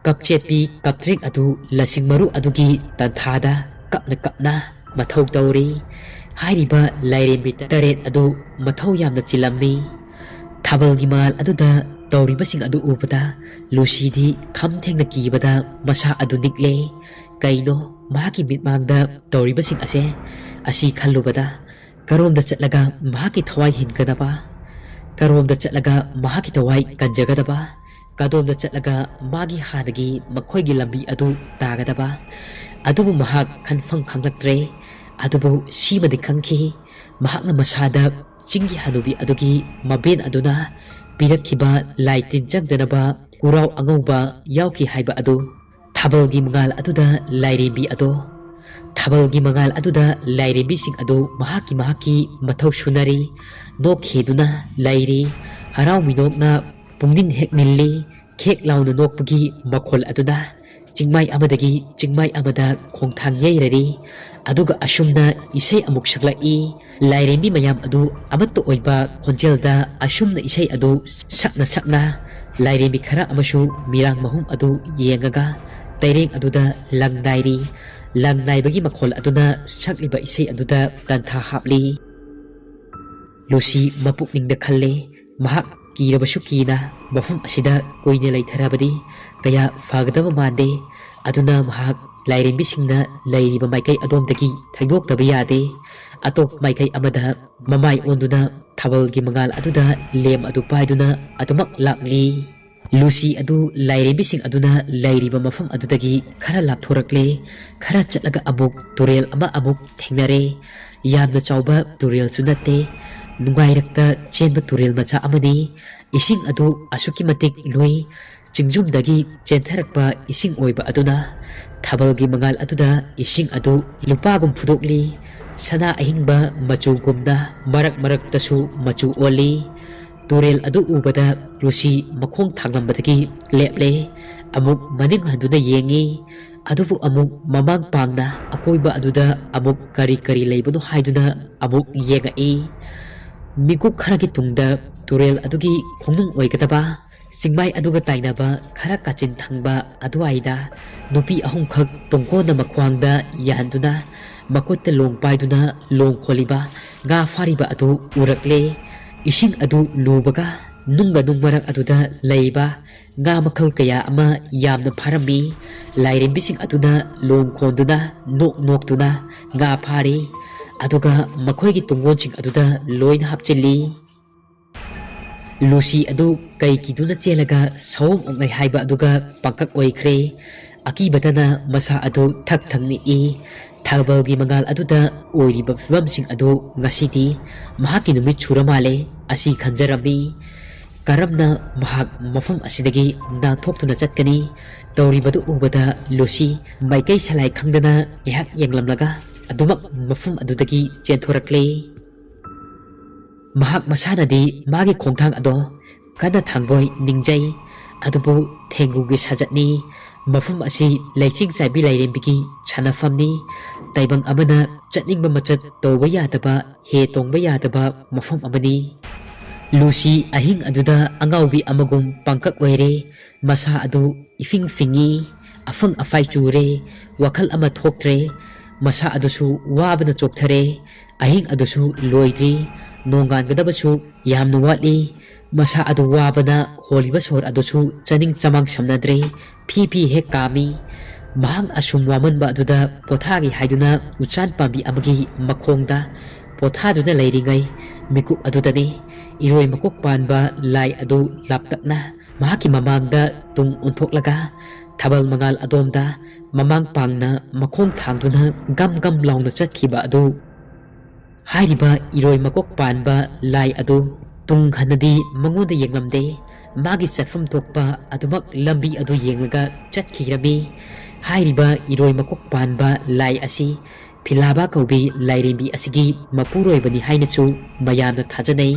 ꯀꯞꯆꯦꯠꯄꯤ ꯀꯞꯇ꯭ꯔꯦꯛ ꯑꯗꯨ ꯂꯁꯤꯡ ꯃꯔꯨ ꯑꯗꯨꯒꯤ ꯇꯟꯊꯥꯗ ꯀꯞꯅ ꯀꯞꯅ ꯃꯊꯧ ꯇꯧꯔꯤ꯫ ꯍꯥꯏꯔꯤꯕ ꯂꯥꯏꯔꯦꯝꯕꯤ ꯇꯔꯦꯠ ꯑꯗꯨ ꯃꯊꯧ ꯌꯥꯝꯅ ꯆꯤꯜꯂꯝꯃꯤ꯫ ꯊꯥꯕꯜꯒꯤ ꯃꯉꯥꯜ ꯑꯗꯨꯗ ꯇꯧꯔꯤꯕꯁꯤꯡ ꯑꯗꯨ ꯎꯕꯗ ꯂꯨꯁꯤꯗꯤ ꯈꯝ ꯊꯦꯡꯅ ꯀꯤꯕꯗ ꯃꯁꯥ ꯑꯗꯨ ꯅꯤꯛꯂꯦ꯫ ꯀꯩꯅꯣ ꯃꯍꯥꯛꯀꯤ ꯃꯤꯠꯃꯥꯡꯗ ꯇꯧꯔꯤꯕꯁꯤꯡ ꯑꯁꯦ? ꯑꯁꯤ ꯈꯜꯂꯨꯕꯗ ꯀꯔꯣꯝꯗ ꯆꯠꯂꯒ ꯃꯍꯥꯛꯀꯤ ꯊꯋꯥꯏ ꯍꯤꯡꯒꯗꯕ, ꯀꯔꯣꯝꯗ ꯆꯠꯂꯒ ꯃꯍꯥꯛꯀꯤ ꯊꯋꯥꯏ ꯀꯟꯖꯒꯗꯕ, ꯀꯗꯣꯝꯗ ꯆꯠꯂꯒ ꯃꯥꯒꯤ ꯍꯥꯟꯅꯒꯤ ꯃꯈꯣꯏꯒꯤ ꯂꯝꯕꯤ ꯑꯗꯨ ꯇꯥꯒꯗꯕ꯫ ꯑꯗꯨꯕꯨ ꯃꯍꯥꯛ ꯈꯟꯐꯝ ꯈꯪꯂꯛꯇ꯭ꯔꯦ꯫ ꯑꯗꯨꯕꯨ ꯁꯤꯃꯗꯤ ꯈꯪꯈꯤ, ꯃꯍꯥꯛꯅ ꯃꯁꯥꯗ ꯆꯤꯡꯒꯤ ꯍꯅꯨꯕꯤ ꯑꯗꯨꯒꯤ ꯃꯕꯦꯟ ꯑꯗꯨꯅ ꯄꯤꯔꯛꯈꯤꯕ ꯂꯥꯏ ꯇꯤꯟ ꯆꯪꯗꯅꯕ ꯀꯨꯔꯥꯎ ꯑꯉꯧꯕ ꯌꯥꯎꯈꯤ ꯍꯥꯏꯕ ꯑꯗꯨ꯫ ꯊꯥꯕꯜꯒꯤ ꯃꯉꯥꯜ ꯑꯗꯨꯗ ꯂꯥꯏꯔꯦꯝꯕꯤ ꯑꯗꯣ, ꯊꯥꯕꯜꯒꯤ ꯃꯉꯥꯜ ꯑꯗꯨꯗ ꯂꯥꯏꯔꯦꯝꯕꯤꯁꯤꯡ ꯑꯗꯨ ꯃꯍꯥꯛꯀꯤ ꯃꯍꯥꯛꯀꯤ ꯃꯊꯧ ꯁꯨꯅꯔꯤ, ꯅꯣꯛꯈꯤꯗꯨꯅ ꯂꯩꯔꯤ꯫ ꯍꯔꯥꯎ ꯃꯤꯅꯣꯛꯅ ꯄꯨꯛꯅꯤꯡ ꯍꯦꯛ ꯅꯤꯜꯂꯤ꯫ ꯈꯦꯛ ꯂꯥꯎꯅ ꯅꯣꯛꯄꯒꯤ ꯃꯈꯣꯜ ꯑꯗꯨꯅ ꯆꯤꯡꯃꯥꯏ ꯑꯃꯗꯒꯤ ꯆꯤꯡꯃꯥꯏ ꯑꯃꯗ ꯈꯣꯡꯊꯥꯡ ꯌꯩꯔꯔꯤ꯫ ꯑꯗꯨꯒ ꯑꯁꯨꯝꯅ ꯏꯁꯩ ꯑꯃꯨꯛ ꯁꯛꯂꯛꯏ꯫ ꯂꯥꯏꯔꯦꯝꯕꯤ ꯃꯌꯥꯝ ꯑꯗꯨ ꯑꯃꯠꯇ ꯑꯣꯏꯕ ꯈꯣꯟꯖꯦꯜꯗ ꯑꯁꯨꯝꯅ ꯏꯁꯩ ꯑꯗꯨ ꯁꯛꯅ ꯁꯛꯅ ꯂꯥꯏꯔꯦꯝꯕꯤ ꯈꯔ ꯑꯃꯁꯨ ꯃꯤꯔꯥꯡ ꯃꯍꯨꯝ ꯑꯗꯨ ꯌꯦꯡꯉꯒ ꯇꯩꯔꯦꯡ ꯑꯗꯨꯗ ꯂꯪ ꯅꯥꯏꯔꯤ꯫ ꯂꯪ ꯅꯥꯏꯕꯒꯤ ꯃꯈꯣꯜ ꯑꯗꯨꯅ ꯁꯛꯂꯤꯕ ꯏꯁꯩ ꯑꯗꯨꯗ ꯇꯟꯊꯥ ꯍꯥꯞꯂꯤ꯫ ꯂꯨꯁꯤ ꯃꯄꯨꯛꯅꯤꯡꯗ ꯈꯜꯂꯦ, ꯃꯍꯥꯛ ꯀꯤꯔꯕꯁꯨ ꯀꯤꯅ ꯃꯐꯝ ꯑꯁꯤꯗ ꯀꯨꯏꯅ ꯂꯩꯊꯔꯕꯗꯤ ꯀꯌꯥ ꯐꯒꯗꯕ ꯃꯥꯟꯗꯦ꯫ ꯑꯗꯨꯅ ꯃꯍꯥꯛ ꯂꯥꯏꯔꯦꯝꯕꯤꯁꯤꯡꯅ ꯂꯩꯔꯤꯕ ꯃꯥꯏꯀꯩ ꯑꯗꯣꯝꯗꯒꯤ ꯊꯩꯗꯣꯛꯇꯕ ꯌꯥꯗꯦ꯫ ꯑꯇꯣꯞꯄ ꯃꯥꯏꯀꯩ ꯑꯃꯗ ꯃꯃꯥꯏ ꯑꯣꯟꯗꯨꯅ ꯊꯥꯕꯜꯒꯤ ꯃꯉꯥꯜ ꯑꯗꯨꯗ ꯂꯦꯝ ꯑꯗꯨ ꯄꯥꯏꯗꯨꯅ ꯑꯗꯨꯃꯛ ꯂꯥꯛꯂꯤ꯫ ꯂꯨꯁꯤ ꯑꯗꯨ ꯂꯥꯏꯔꯦꯝꯕꯤꯁꯤꯡ ꯑꯗꯨꯅ ꯂꯩꯔꯤꯕ ꯃꯐꯝ ꯑꯗꯨꯗꯒꯤ ꯈꯔ ꯂꯥꯞꯊꯣꯔꯛꯂꯦ꯫ ꯈꯔ ꯆꯠꯂꯒ ꯑꯃꯨꯛ ꯇꯨꯔꯦꯜ ꯑꯃ ꯑꯃꯨꯛ ꯊꯦꯡꯅꯔꯦ꯫ ꯌꯥꯝꯅ ꯆꯥꯎꯕ ꯇꯨꯔꯦꯜꯁꯨ ꯅꯠꯇꯦ꯫ ꯅꯨꯡꯉꯥꯏꯔꯛꯇ ꯆꯦꯟꯕ ꯇꯨꯔꯦꯜ ꯃꯆꯥ ꯑꯃꯅꯤ꯫ ꯏꯁꯤꯡ ꯑꯗꯨ ꯑꯁꯨꯛꯀꯤ ꯃꯇꯤꯛ ꯂꯨꯏ꯫ ꯆꯤꯡꯖꯨꯝꯗꯒꯤ ꯆꯦꯟꯊꯔꯛꯄ ꯏꯁꯤꯡ ꯑꯣꯏꯕ ꯑꯗꯨꯅ ꯊꯥꯕꯜꯒꯤ ꯃꯉꯥꯜ ꯑꯗꯨꯗ ꯏꯁꯤꯡ ꯑꯗꯨ ꯂꯨꯄꯥꯒꯨꯝ ꯐꯨꯗꯣꯛꯂꯤ꯫ ꯁꯅꯥ ꯑꯍꯤꯡꯕ ꯃꯆꯨꯒꯨꯝꯅ ꯃꯔꯛ ꯃꯔꯛꯇꯁꯨ ꯃꯆꯨ ꯑꯣꯜꯂꯤ꯫ ꯇꯨꯔꯦꯜ ꯑꯗꯨ ꯎꯕꯗ ꯂꯨꯁꯤ ꯃꯈꯣꯡ ꯊꯥꯡꯂꯝꯕꯗꯒꯤ ꯂꯦꯞꯂꯦ꯫ ꯑꯃꯨꯛ ꯃꯅꯤꯡ ꯍꯟꯗꯨꯅ ꯌꯦꯡꯉꯤ꯫ ꯑꯗꯨꯕꯨ ꯑꯃꯨꯛ ꯃꯃꯥꯡ ꯄꯥꯡꯅ ꯑꯀꯣꯏꯕ ꯑꯗꯨꯗ ꯑꯃꯨꯛ ꯀꯔꯤ ꯀꯔꯤ ꯂꯩꯕꯅꯣ ꯍꯥꯏꯗꯨꯅ ꯑꯃꯨꯛ ꯌꯦꯡꯉꯛꯏ꯫ ꯃꯤꯀꯨꯞ ꯈꯔꯒꯤ ꯇꯨꯡꯗ ꯇꯨꯔꯦꯜ ꯑꯗꯨꯒꯤ ꯈꯣꯡꯅꯨꯡ ꯑꯣꯏꯒꯗꯕ ꯆꯤꯡꯃꯥꯏ ꯑꯗꯨꯒ ꯇꯥꯏꯅꯕ ꯈꯔ ꯀꯥꯆꯤꯟ ꯊꯪꯕ ꯑꯗꯨꯋꯥꯏꯗ ꯅꯨꯄꯤ ꯑꯍꯨꯝꯈꯛ ꯇꯣꯡꯀꯣꯟꯅ ꯃꯈ꯭ꯋꯥꯡꯗ ꯌꯥꯟꯗꯨꯅ ꯃꯈꯨꯠꯇ ꯂꯣꯡ ꯄꯥꯏꯗꯨꯅ ꯂꯣꯡ ꯈꯣꯜꯂꯤꯕ ꯉꯥ ꯐꯥꯔꯤꯕ ꯑꯗꯨ ꯎꯔꯛꯂꯦ꯫ ꯏꯁꯤꯡ ꯑꯗꯨ ꯂꯨꯕꯒ ꯅꯨꯡꯒ ꯅꯨꯡ ꯃꯔꯛ ꯑꯗꯨꯗ ꯂꯩꯕ ꯉꯥ ꯃꯈꯜ ꯀꯌꯥ ꯑꯃ ꯌꯥꯝꯅ ꯐꯥꯔꯝꯃꯤ꯫ ꯂꯥꯏꯔꯦꯝꯕꯤꯁꯤꯡ ꯑꯗꯨꯅ ꯂꯣꯡ ꯈꯣꯟꯗꯨꯅ ꯅꯣꯛ ꯅꯣꯛꯇꯨꯅ ꯉꯥ ꯐꯥꯔꯤ꯫ ꯑꯗꯨꯒ ꯃꯈꯣꯏꯒꯤ ꯇꯨꯡꯒꯣꯟꯁꯤꯡ ꯑꯗꯨꯗ ꯂꯣꯏꯅ ꯍꯥꯞꯆꯤꯜꯂꯤ꯫ ꯂꯨꯁꯤ ꯑꯗꯨ ꯀꯩ ꯀꯤꯗꯨꯅ ꯆꯦꯜꯂꯒ ꯁꯑꯣꯝ ꯑꯣꯛꯅꯩ ꯍꯥꯏꯕ ꯑꯗꯨꯒ ꯄꯥꯡꯀꯛ ꯑꯣꯏꯈ꯭ꯔꯦ꯫ ꯑꯀꯤꯕꯇꯅ ꯃꯁꯥ ꯑꯗꯨ ꯊꯛ ꯊꯛ ꯅꯤꯛꯏ꯫ ꯊꯥꯕꯜꯒꯤ ꯃꯉꯥꯜ ꯑꯗꯨꯗ ꯑꯣꯏꯔꯤꯕ ꯐꯤꯕꯝꯁꯤꯡ ꯑꯗꯨ ꯉꯁꯤꯗꯤ ꯃꯍꯥꯛꯀꯤ ꯅꯨꯃꯤꯠ ꯁꯨꯔ ꯃꯥꯜꯂꯦ ꯑꯁꯤ ꯈꯟꯖꯔꯝꯃꯤ꯫ ꯀꯔꯝꯅ ꯃꯍꯥꯛ ꯃꯐꯝ ꯑꯁꯤꯗꯒꯤ ꯅꯥꯟꯊꯣꯛꯇꯨꯅ ꯆꯠꯀꯅꯤ? ꯇꯧꯔꯤꯕꯗꯨ ꯎꯕꯗ ꯂꯨꯁꯤ ꯃꯥꯏꯀꯩ ꯁꯂꯥꯏ ꯈꯪꯗꯅ ꯉꯥꯏꯍꯥꯛ ꯌꯦꯡꯂꯝꯂꯒ ꯑꯗꯨꯃꯛ ꯃꯐꯝ ꯑꯗꯨꯗꯒꯤ ꯆꯦꯟꯊꯣꯔꯛꯂꯦ꯫ ꯃꯍꯥꯛ ꯃꯁꯥꯅꯗꯤ ꯃꯥꯒꯤ ꯈꯣꯡꯊꯥꯡ ꯑꯗꯣ ꯀꯟꯅ ꯊꯥꯡꯕꯣꯏ ꯅꯤꯡꯖꯩ, ꯑꯗꯨꯕꯨ ꯊꯦꯡꯒꯨꯒꯤ ꯁꯥꯖꯠꯅꯤ꯫ ꯃꯐꯝ ꯑꯁꯤ ꯂꯩꯆꯤꯡ ꯆꯥꯏꯕꯤ ꯂꯥꯏꯔꯦꯝꯕꯤꯒꯤ ꯁꯥꯟꯅꯐꯝꯅꯤ꯫ ꯇꯥꯏꯕꯪ ꯑꯃꯅ ꯆꯠꯅꯤꯡꯕ ꯃꯆꯠ ꯇꯧꯕ ꯌꯥꯗꯕ, ꯍꯦ ꯇꯣꯡꯕ ꯌꯥꯗꯕ ꯃꯐꯝ ꯑꯃꯅꯤ꯫ ꯂꯨꯁꯤ ꯑꯍꯤꯡ ꯑꯗꯨꯗ ꯑꯉꯥꯎꯕꯤ ꯑꯃꯒꯨꯝ ꯄꯥꯡꯀꯛ ꯑꯣꯏꯔꯦ꯫ ꯃꯁꯥ ꯑꯗꯨ ꯏꯐꯤꯡ ꯐꯤꯡꯉꯤ, ꯑꯐꯪ ꯑꯐꯥꯏ ꯆꯨꯔꯦ, ꯋꯥꯈꯜ ꯑꯃ ꯊꯣꯛꯇ꯭ꯔꯦ꯫ ꯃꯁꯥ ꯑꯗꯨꯁꯨ ꯋꯥꯕꯅ ꯆꯣꯛꯊꯔꯦ꯫ ꯑꯍꯤꯡ ꯑꯗꯨꯁꯨ ꯂꯣꯏꯗ꯭ꯔꯤ, ꯅꯣꯡꯉꯥꯟꯒꯗꯕꯁꯨ ꯌꯥꯝꯅ ꯋꯥꯠꯂꯤ꯫ ꯃꯁꯥ ꯑꯗꯨ ꯋꯥꯕꯅ ꯍꯣꯜꯂꯤꯕ ꯁꯣꯔ ꯑꯗꯨꯁꯨ ꯆꯥꯅꯤꯡ ꯆꯃꯥꯡ ꯁꯝꯅꯗ꯭ꯔꯦ꯫ ꯐꯤ ꯐꯤ ꯍꯦꯛ ꯀꯥꯝꯃꯤ꯫ ꯃꯍꯥꯛ ꯑꯁꯨꯝ ꯋꯥꯃꯟꯕ ꯑꯗꯨꯗ ꯄꯣꯊꯥꯒꯦ ꯍꯥꯏꯗꯨꯅ ꯎꯆꯥꯟ ꯄꯥꯝꯕꯤ ꯑꯃꯒꯤ ꯃꯈꯣꯡꯗ ꯄꯣꯊꯥꯗꯨꯅ ꯂꯩꯔꯤꯉꯩ ꯃꯤꯀꯨꯞ ꯑꯗꯨꯗꯅꯤ ꯏꯔꯣꯏ ꯃꯀꯣꯛ ꯄꯥꯟꯕ ꯂꯥꯏ ꯑꯗꯨ ꯂꯥꯞꯇꯛꯅ ꯃꯍꯥꯛꯀꯤ ꯃꯃꯥꯡꯗ ꯇꯨꯡ ꯑꯣꯟꯊꯣꯛꯂꯒ ꯊꯥꯕꯜ ꯃꯉꯥꯜ ꯑꯗꯣꯝꯗ ꯃꯃꯥꯡ ꯄꯥꯡꯅ ꯃꯈꯣꯡ ꯊꯥꯡꯗꯨꯅ ꯒꯝ ꯒꯝ ꯂꯥꯎꯅ ꯆꯠꯈꯤꯕ ꯑꯗꯨ ꯍꯥꯏꯔꯤꯕ ꯏꯔꯣꯏ ꯃꯀꯣꯛ ꯄꯥꯟꯕ ꯂꯥꯏ ꯑꯗꯨ ꯇꯨꯡ ꯍꯟꯅꯗꯤ ꯃꯉꯣꯟꯗ ꯌꯦꯡꯂꯝꯗꯦ꯫ ꯃꯥꯒꯤ ꯆꯠꯐꯝ ꯊꯣꯛꯄ ꯑꯗꯨꯃꯛ ꯂꯝꯕꯤ ꯑꯗꯨ ꯌꯦꯡꯂꯒ ꯆꯠꯈꯤꯔꯝꯃꯤ꯫ ꯍꯥꯏꯔꯤꯕ ꯏꯔꯣꯏ ꯃꯀꯣꯛ ꯄꯥꯟꯕ ꯂꯥꯏ ꯑꯁꯤ ꯐꯤꯂꯥꯕꯥ ꯀꯧꯕꯤ ꯂꯥꯏꯔꯦꯝꯕꯤ ꯑꯁꯤꯒꯤ ꯃꯄꯨꯔꯣꯏꯕꯅꯤ ꯍꯥꯏꯅꯁꯨ ꯃꯌꯥꯝꯅ ꯊꯥꯖꯅꯩ꯫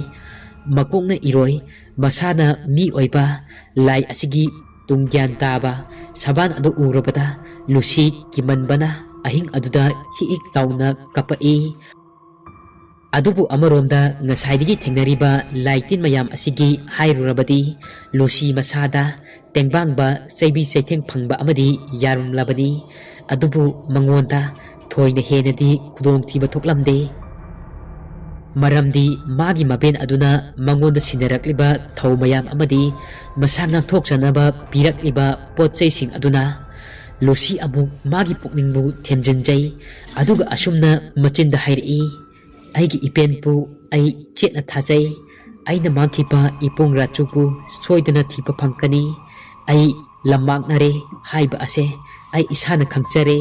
ꯃꯀꯣꯛꯅ ꯏꯔꯣꯏ, ꯃꯁꯥꯅ ꯃꯤ ꯑꯣꯏꯕ ꯂꯥꯏ ꯑꯁꯤꯒꯤ ꯇꯨꯡ ꯒ꯭ꯌꯥꯟ ꯇꯥꯕ ꯁꯕꯥꯟ ꯑꯗꯨ ꯎꯔꯕꯗ ꯂꯨꯁꯤ ꯀꯤꯃꯟꯕꯅ ꯑꯍꯤꯡ ꯑꯗꯨꯗ ꯍꯤꯛ ꯍꯤꯛ ꯂꯥꯎꯅ ꯀꯞꯄꯛꯏ꯫ ꯑꯗꯨꯕꯨ ꯑꯃꯔꯣꯝꯗ ꯉꯁꯥꯏꯗꯒꯤ ꯊꯦꯡꯅꯔꯤꯕ ꯂꯥꯏ ꯇꯤꯟ ꯃꯌꯥꯝ ꯑꯁꯤꯒꯤ ꯍꯥꯏꯔꯨꯔꯕꯗꯤ ꯂꯨꯁꯤ ꯃꯁꯥꯗ ꯇꯦꯡꯕꯥꯡꯕ ꯆꯩꯕꯤ ꯆꯩꯊꯦꯡ ꯐꯪꯕ ꯑꯃꯗꯤ ꯌꯥꯔꯝꯂꯕꯅꯤ꯫ ꯑꯗꯨꯕꯨ ꯃꯉꯣꯟꯗ ꯊꯣꯏꯅ ꯍꯦꯟꯅꯗꯤ ꯈꯨꯗꯣꯡꯊꯤꯕ ꯊꯣꯛꯂꯝꯗꯦ꯫ ꯃꯔꯝꯗꯤ ꯃꯥꯒꯤ ꯃꯕꯦꯟ ꯑꯗꯨꯅ ꯃꯉꯣꯟꯗ ꯁꯤꯟꯅꯔꯛꯂꯤꯕ ꯊꯧ ꯃꯌꯥꯝ ꯑꯃꯗꯤ ꯃꯁꯥ ꯉꯥꯛꯊꯣꯛꯆꯅꯕ ꯄꯤꯔꯛꯂꯤꯕ ꯄꯣꯠ ꯆꯩꯁꯤꯡ ꯑꯗꯨꯅ ꯂꯨꯁꯤ ꯑꯃꯨꯛ ꯃꯥꯒꯤ ꯄꯨꯛꯅꯤꯡꯕꯨ ꯊꯦꯝꯖꯤꯟꯖꯩ꯫ ꯑꯗꯨꯒ ꯑꯁꯨꯝꯅ ꯃꯆꯤꯟꯗ ꯍꯥꯏꯔꯛꯏ, "ꯑꯩꯒꯤ ꯏꯄꯦꯟꯄꯨ ꯑꯩ ꯆꯦꯠꯅ ꯊꯥꯖꯩ꯫ ꯑꯩꯅ ꯃꯥꯡꯈꯤꯕ ꯏꯄꯨꯡ ꯔꯥꯖꯨꯕꯨ ꯁꯣꯏꯗꯅ ꯊꯤꯕ ꯐꯪꯒꯅꯤ꯫ ꯑꯩ ꯂꯝꯃꯥꯡꯅꯔꯦ ꯍꯥꯏꯕ ꯑꯁꯦ ꯑꯩ ꯏꯁꯥꯅ ꯈꯪꯖꯔꯦ꯫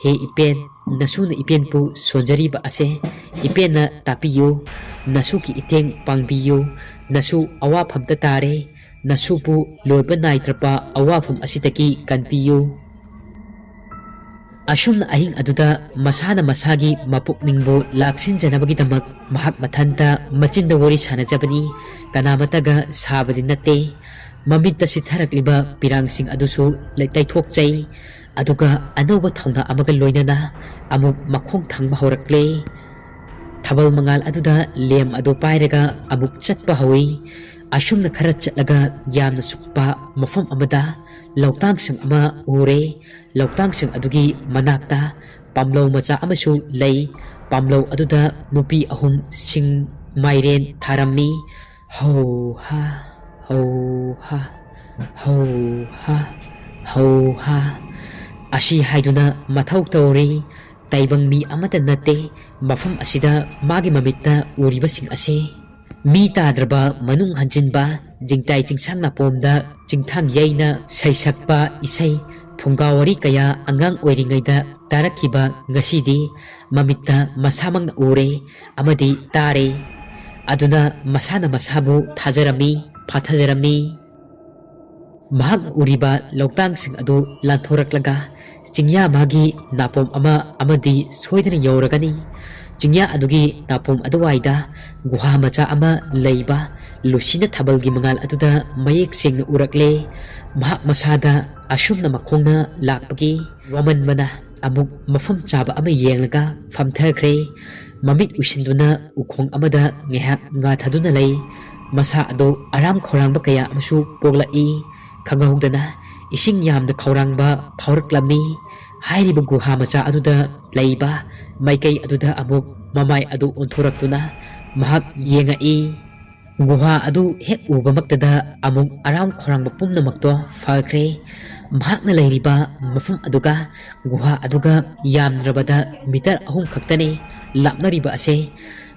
ꯍꯦ ꯏꯄꯦꯟ, ꯅꯁꯨꯅ ꯏꯄꯦꯟꯕꯨ ꯁꯣꯟꯖꯔꯤꯕ ꯑꯁꯦ ꯏꯄꯦꯟꯅ ꯇꯥꯛꯄꯤꯌꯨ꯫ ꯅꯁꯨꯒꯤ ꯏꯇꯦꯡ ꯄꯥꯡꯕꯤꯌꯨ꯫ ꯅꯁꯨ ꯑꯋꯥꯐꯝꯗ ꯇꯥꯔꯦ꯫ ꯅꯁꯨꯕꯨ ꯂꯣꯏꯕ ꯅꯥꯏꯗ꯭ꯔꯕ ꯑꯋꯥꯐꯝ ꯑꯁꯤꯗꯒꯤ ꯀꯟꯕꯤꯌꯨ"꯫ ꯑꯁꯨꯝꯅ ꯑꯍꯤꯡ ꯑꯗꯨꯗ ꯃꯁꯥꯅ ꯃꯁꯥꯒꯤ ꯃꯄꯨꯛꯅꯤꯡꯕꯨ ꯂꯥꯛꯁꯤꯟꯖꯅꯕꯒꯤꯗꯃꯛ ꯃꯍꯥꯛ ꯃꯊꯟꯇ ꯃꯆꯤꯟꯗ ꯋꯥꯔꯤ ꯁꯥꯟꯅꯖꯕꯅꯤ, ꯀꯅꯥꯃꯠꯇꯒ ꯁꯥꯕꯗꯤ ꯅꯠꯇꯦ꯫ ꯃꯃꯤꯠꯇ ꯁꯤꯠꯊꯔꯛꯂꯤꯕ ꯄꯤꯔꯥꯡꯁꯤꯡ ꯑꯗꯨꯁꯨ ꯂꯩ-, ꯇꯩꯊꯣꯛꯆꯩ, ꯑꯗꯨꯒ ꯑꯅꯧꯕ ꯊꯧꯅꯥ ꯑꯃꯒ ꯂꯣꯏꯅꯅ ꯑꯃꯨꯛ ꯃꯈꯣꯡ ꯊꯥꯡꯕ ꯍꯧꯔꯛꯂꯦ꯫ ꯊꯥꯕꯜ ꯃꯉꯥꯜ ꯑꯗꯨꯗ ꯂꯦꯝ ꯑꯗꯨ ꯄꯥꯏꯔꯒ ꯑꯃꯨꯛ ꯆꯠꯄ ꯍꯧꯏ꯫ ꯑꯁꯨꯝꯅ ꯈꯔ ꯆꯠꯂꯒ ꯌꯥꯝꯅ ꯁꯨꯛꯄ ꯃꯐꯝ ꯑꯃꯗ ꯂꯧꯇꯥꯡꯁꯪ ꯑꯃ ꯎꯔꯦ꯫ ꯂꯧꯇꯥꯡꯁꯪ ꯑꯗꯨꯒꯤ ꯃꯅꯥꯛꯇ ꯄꯥꯝꯂꯧ ꯃꯆꯥ ꯑꯃꯁꯨ ꯂꯩ꯫ ꯄꯥꯝꯂꯧ ꯑꯗꯨꯗ ꯅꯨꯄꯤ ꯑꯍꯨꯝ ꯁꯤꯡ ꯃꯥꯏꯔꯦꯟ ꯊꯥꯔꯝꯃꯤ꯫ ꯍꯧ ꯍꯥ, ꯍꯧ ꯍꯥ, ꯍꯧ ꯍꯥ, ꯍꯧ ꯍꯥ꯫ ꯑꯁꯤ ꯍꯥꯏꯗꯨꯅ ꯃꯊꯧ ꯇꯧꯔꯤ꯫ ꯇꯥꯏꯕꯪ ꯃꯤ ꯑꯃꯠꯇ ꯅꯠꯇꯦ ꯃꯐꯝ ꯑꯁꯤꯗ ꯃꯥꯒꯤ ꯃꯃꯤꯠꯇ ꯎꯔꯤꯕꯁꯤꯡ ꯑꯁꯤ꯫ ꯃꯤ ꯇꯥꯗ꯭ꯔꯕ ꯃꯅꯨꯡ ꯍꯟꯖꯤꯟꯕ, ꯖꯤꯡꯇꯥꯏ ꯆꯤꯡꯁꯥꯡ ꯅꯥꯄꯣꯝꯗ ꯆꯤꯡꯊꯥꯡ ꯌꯩꯅ ꯁꯩꯁꯛꯄ ꯏꯁꯩ, ꯐꯨꯡꯒꯥ ꯋꯥꯔꯤ ꯀꯌꯥ ꯑꯉꯥꯡ ꯑꯣꯏꯔꯤꯉꯩꯗ ꯇꯥꯔꯛꯈꯤꯕ ꯉꯁꯤꯗꯤ ꯃꯃꯤꯠꯇ ꯃꯁꯥꯃꯛꯅ ꯎꯔꯦ ꯑꯃꯗꯤ ꯇꯥꯔꯦ꯫ ꯑꯗꯨꯅ ꯃꯁꯥꯅ ꯃꯁꯥꯕꯨ ꯊꯥꯖꯔꯝꯃꯤ, ꯐꯥꯊꯖꯔꯝꯃꯤ꯫ ꯃꯍꯥꯛꯅ ꯎꯔꯤꯕ ꯂꯧꯇꯥꯡꯁꯤꯡ ꯑꯗꯨ ꯂꯥꯟꯊꯣꯔꯛꯂꯒ ꯆꯤꯡꯌꯥ ꯃꯥꯒꯤ ꯅꯥꯄꯣꯝ ꯑꯃ ꯑꯃꯗꯤ ꯁꯣꯏꯗꯅ ꯌꯧꯔꯒꯅꯤ꯫ ꯆꯤꯡꯌꯥ ꯑꯗꯨꯒꯤ ꯅꯥꯄꯣꯝ ꯑꯗꯨꯋꯥꯏꯗ ꯒꯨꯍꯥ ꯃꯆꯥ ꯑꯃ ꯂꯩꯕ ꯂꯨꯁꯤꯅ ꯊꯥꯕꯜꯒꯤ ꯃꯉꯥꯜ ꯑꯗꯨꯗ ꯃꯌꯦꯛ ꯁꯦꯡꯅ ꯎꯔꯛꯂꯦ꯫ ꯃꯍꯥꯛ ꯃꯁꯥꯗ ꯑꯁꯨꯝꯅ ꯃꯈꯣꯡꯅ ꯂꯥꯛꯄꯒꯤ ꯋꯥꯃꯟꯕꯅ ꯑꯃꯨꯛ ꯃꯐꯝ ꯆꯥꯕ ꯑꯃ ꯌꯦꯡꯂꯒ ꯐꯝꯊꯈ꯭ꯔꯦ꯫ ꯃꯃꯤꯠ ꯎꯏꯁꯤꯟꯗꯨꯅ ꯎꯈꯣꯡ ꯑꯃꯗ ꯉꯥꯏꯍꯥꯛ ꯉꯥꯊꯗꯨꯅ ꯂꯩ꯫ ꯃꯁꯥ ꯑꯗꯨ ꯑꯔꯥꯝ ꯈꯧꯔꯥꯡꯕ ꯀꯌꯥ ꯑꯃꯁꯨ ꯄꯣꯛꯂꯛꯏ꯫ ꯈꯪꯍꯧꯗꯅ ꯏꯁꯤꯡ ꯌꯥꯝꯅ ꯈꯧꯔꯥꯡꯕ ꯐꯥꯎꯔꯛꯂꯝꯃꯤ꯫ ꯍꯥꯏꯔꯤꯕ ꯒꯨꯍꯥ ꯃꯆꯥ ꯑꯗꯨꯗ ꯂꯩꯕ ꯃꯥꯏꯀꯩ ꯑꯗꯨꯗ ꯑꯃꯨꯛ ꯃꯃꯥꯏ ꯑꯗꯨ ꯑꯣꯟꯊꯣꯔꯛꯇꯨꯅ ꯃꯍꯥꯛ ꯌꯦꯡꯉꯛꯏ꯫ ꯒꯨꯍꯥ ꯑꯗꯨ ꯍꯦꯛ ꯎꯕꯃꯛꯇꯗ ꯑꯃꯨꯛ ꯑꯔꯥꯝ ꯈꯧꯔꯥꯡꯕ ꯄꯨꯝꯅꯃꯛꯇꯣ ꯐꯈ꯭ꯔꯦ꯫ ꯃꯍꯥꯛꯅ ꯂꯩꯔꯤꯕ ꯃꯐꯝ ꯑꯗꯨꯒ ꯒꯨꯍꯥ ꯑꯗꯨꯒ ꯌꯥꯝꯗ꯭ꯔꯕꯗ ꯃꯤꯇꯔ ꯑꯍꯨꯝ ꯈꯛꯇꯅꯤ ꯂꯥꯞꯅꯔꯤꯕ ꯑꯁꯦ꯫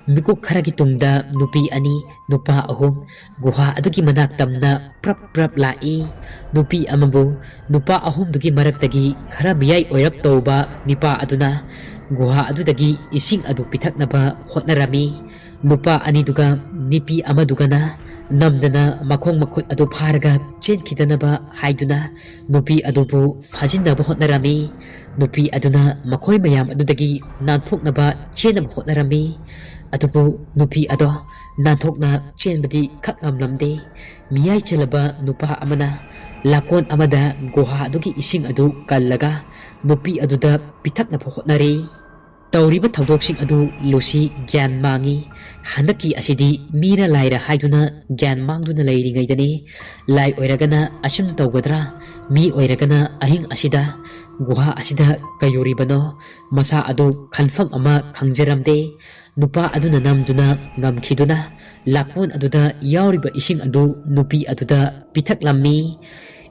ꯃꯤꯀꯨꯞ ꯈꯔꯒꯤ ꯇꯨꯡꯗ ꯅꯨꯄꯤ ꯑꯅꯤ, ꯅꯨꯄꯥ ꯑꯍꯨꯝ ꯒꯨꯍꯥ ꯑꯗꯨꯒꯤ ꯃꯅꯥꯛ ꯇꯝꯅ ꯄ꯭ꯔꯞ ꯄ꯭ꯔꯞ ꯂꯥꯛꯏ꯫ ꯅꯨꯄꯤ ꯑꯃꯕꯨ ꯅꯨꯄꯥ ꯑꯍꯨꯝꯗꯨꯒꯤ ꯃꯔꯛꯇꯒꯤ ꯈꯔ ꯃꯤꯌꯥꯏ ꯑꯣꯏꯔꯞ ꯇꯧꯕ ꯅꯨꯄꯥ ꯑꯗꯨꯅ ꯒꯨꯍꯥ ꯑꯗꯨꯗꯒꯤ ꯏꯁꯤꯡ ꯑꯗꯨ ꯄꯤꯊꯛꯅꯕ ꯍꯣꯠꯅꯔꯝꯃꯤ꯫ ꯅꯨꯄꯥ ꯑꯅꯤꯗꯨꯒ ꯅꯨꯄꯤ ꯑꯃꯗꯨꯒꯅ ꯅꯝꯗꯅ ꯃꯈꯣꯡ ꯃꯈꯨꯠ ꯑꯗꯨ ꯐꯥꯔꯒ ꯆꯦꯟꯈꯤꯗꯅꯕ ꯍꯥꯏꯗꯨꯅ ꯅꯨꯄꯤ ꯑꯗꯨꯕꯨ ꯐꯥꯖꯤꯟꯅꯕ ꯍꯣꯠꯅꯔꯝꯃꯤ꯫ ꯅꯨꯄꯤ ꯑꯗꯨꯅ ꯃꯈꯣꯏ ꯃꯌꯥꯝ ꯑꯗꯨꯗꯒꯤ ꯅꯥꯟꯊꯣꯛꯅꯕ ꯆꯦꯟꯅꯕ ꯍꯣꯠꯅꯔꯝꯃꯤ꯫ ꯑꯗꯨꯕꯨ ꯅꯨꯄꯤ ꯑꯗꯣ ꯅꯥꯟꯊꯣꯛꯅ ꯆꯦꯟꯕꯗꯤ ꯈꯛ ꯉꯝꯂꯝꯗꯦ꯫ ꯃꯤꯌꯥꯏ ꯆꯜꯂꯕ ꯅꯨꯄꯥ ꯑꯃꯅ ꯂꯥꯀꯣꯟ ꯑꯃꯗ ꯒꯨꯍꯥ ꯑꯗꯨꯒꯤ ꯏꯁꯤꯡ ꯑꯗꯨ ꯀꯜꯂꯒ ꯅꯨꯄꯤ ꯑꯗꯨꯗ ꯄꯤꯊꯛꯅꯕ ꯍꯣꯠꯅꯔꯤ꯫ ꯇꯧꯔꯤꯕ ꯊꯧꯗꯣꯛꯁꯤꯡ ꯑꯗꯨ ꯂꯨꯁꯤ ꯒ꯭ꯌꯥꯟ ꯃꯥꯡꯉꯤ꯫ ꯍꯟꯗꯛꯀꯤ ꯑꯁꯤꯗꯤ ꯃꯤꯔ ꯂꯥꯏꯔ ꯍꯥꯏꯗꯨꯅ ꯒ꯭ꯌꯥꯟ ꯃꯥꯡꯗꯨꯅ ꯂꯩꯔꯤꯉꯩꯗꯅꯤ꯫ ꯂꯥꯏ ꯑꯣꯏꯔꯒꯅ ꯑꯁꯨꯝꯅ ꯇꯧꯒꯗ꯭ꯔꯥ? ꯃꯤ ꯑꯣꯏꯔꯒꯅ ꯑꯍꯤꯡ ꯑꯁꯤꯗ ꯒꯨꯍꯥ ꯑꯁꯤꯗ ꯀꯩꯗꯧꯔꯤꯕꯅꯣ? ꯃꯁꯥ ꯑꯗꯨ ꯈꯟꯐꯝ ꯑꯃ ꯈꯪꯖꯔꯝꯗꯦ꯫ ꯅꯨꯄꯥ ꯑꯗꯨꯅ ꯅꯝꯗꯨꯅ ꯉꯝꯈꯤꯗꯨꯅ ꯂꯥꯛꯀꯣꯟ ꯑꯗꯨꯗ ꯌꯥꯎꯔꯤꯕ ꯏꯁꯤꯡ ꯑꯗꯨ ꯅꯨꯄꯤ ꯑꯗꯨꯗ ꯄꯤꯊꯛꯂꯝꯃꯤ꯫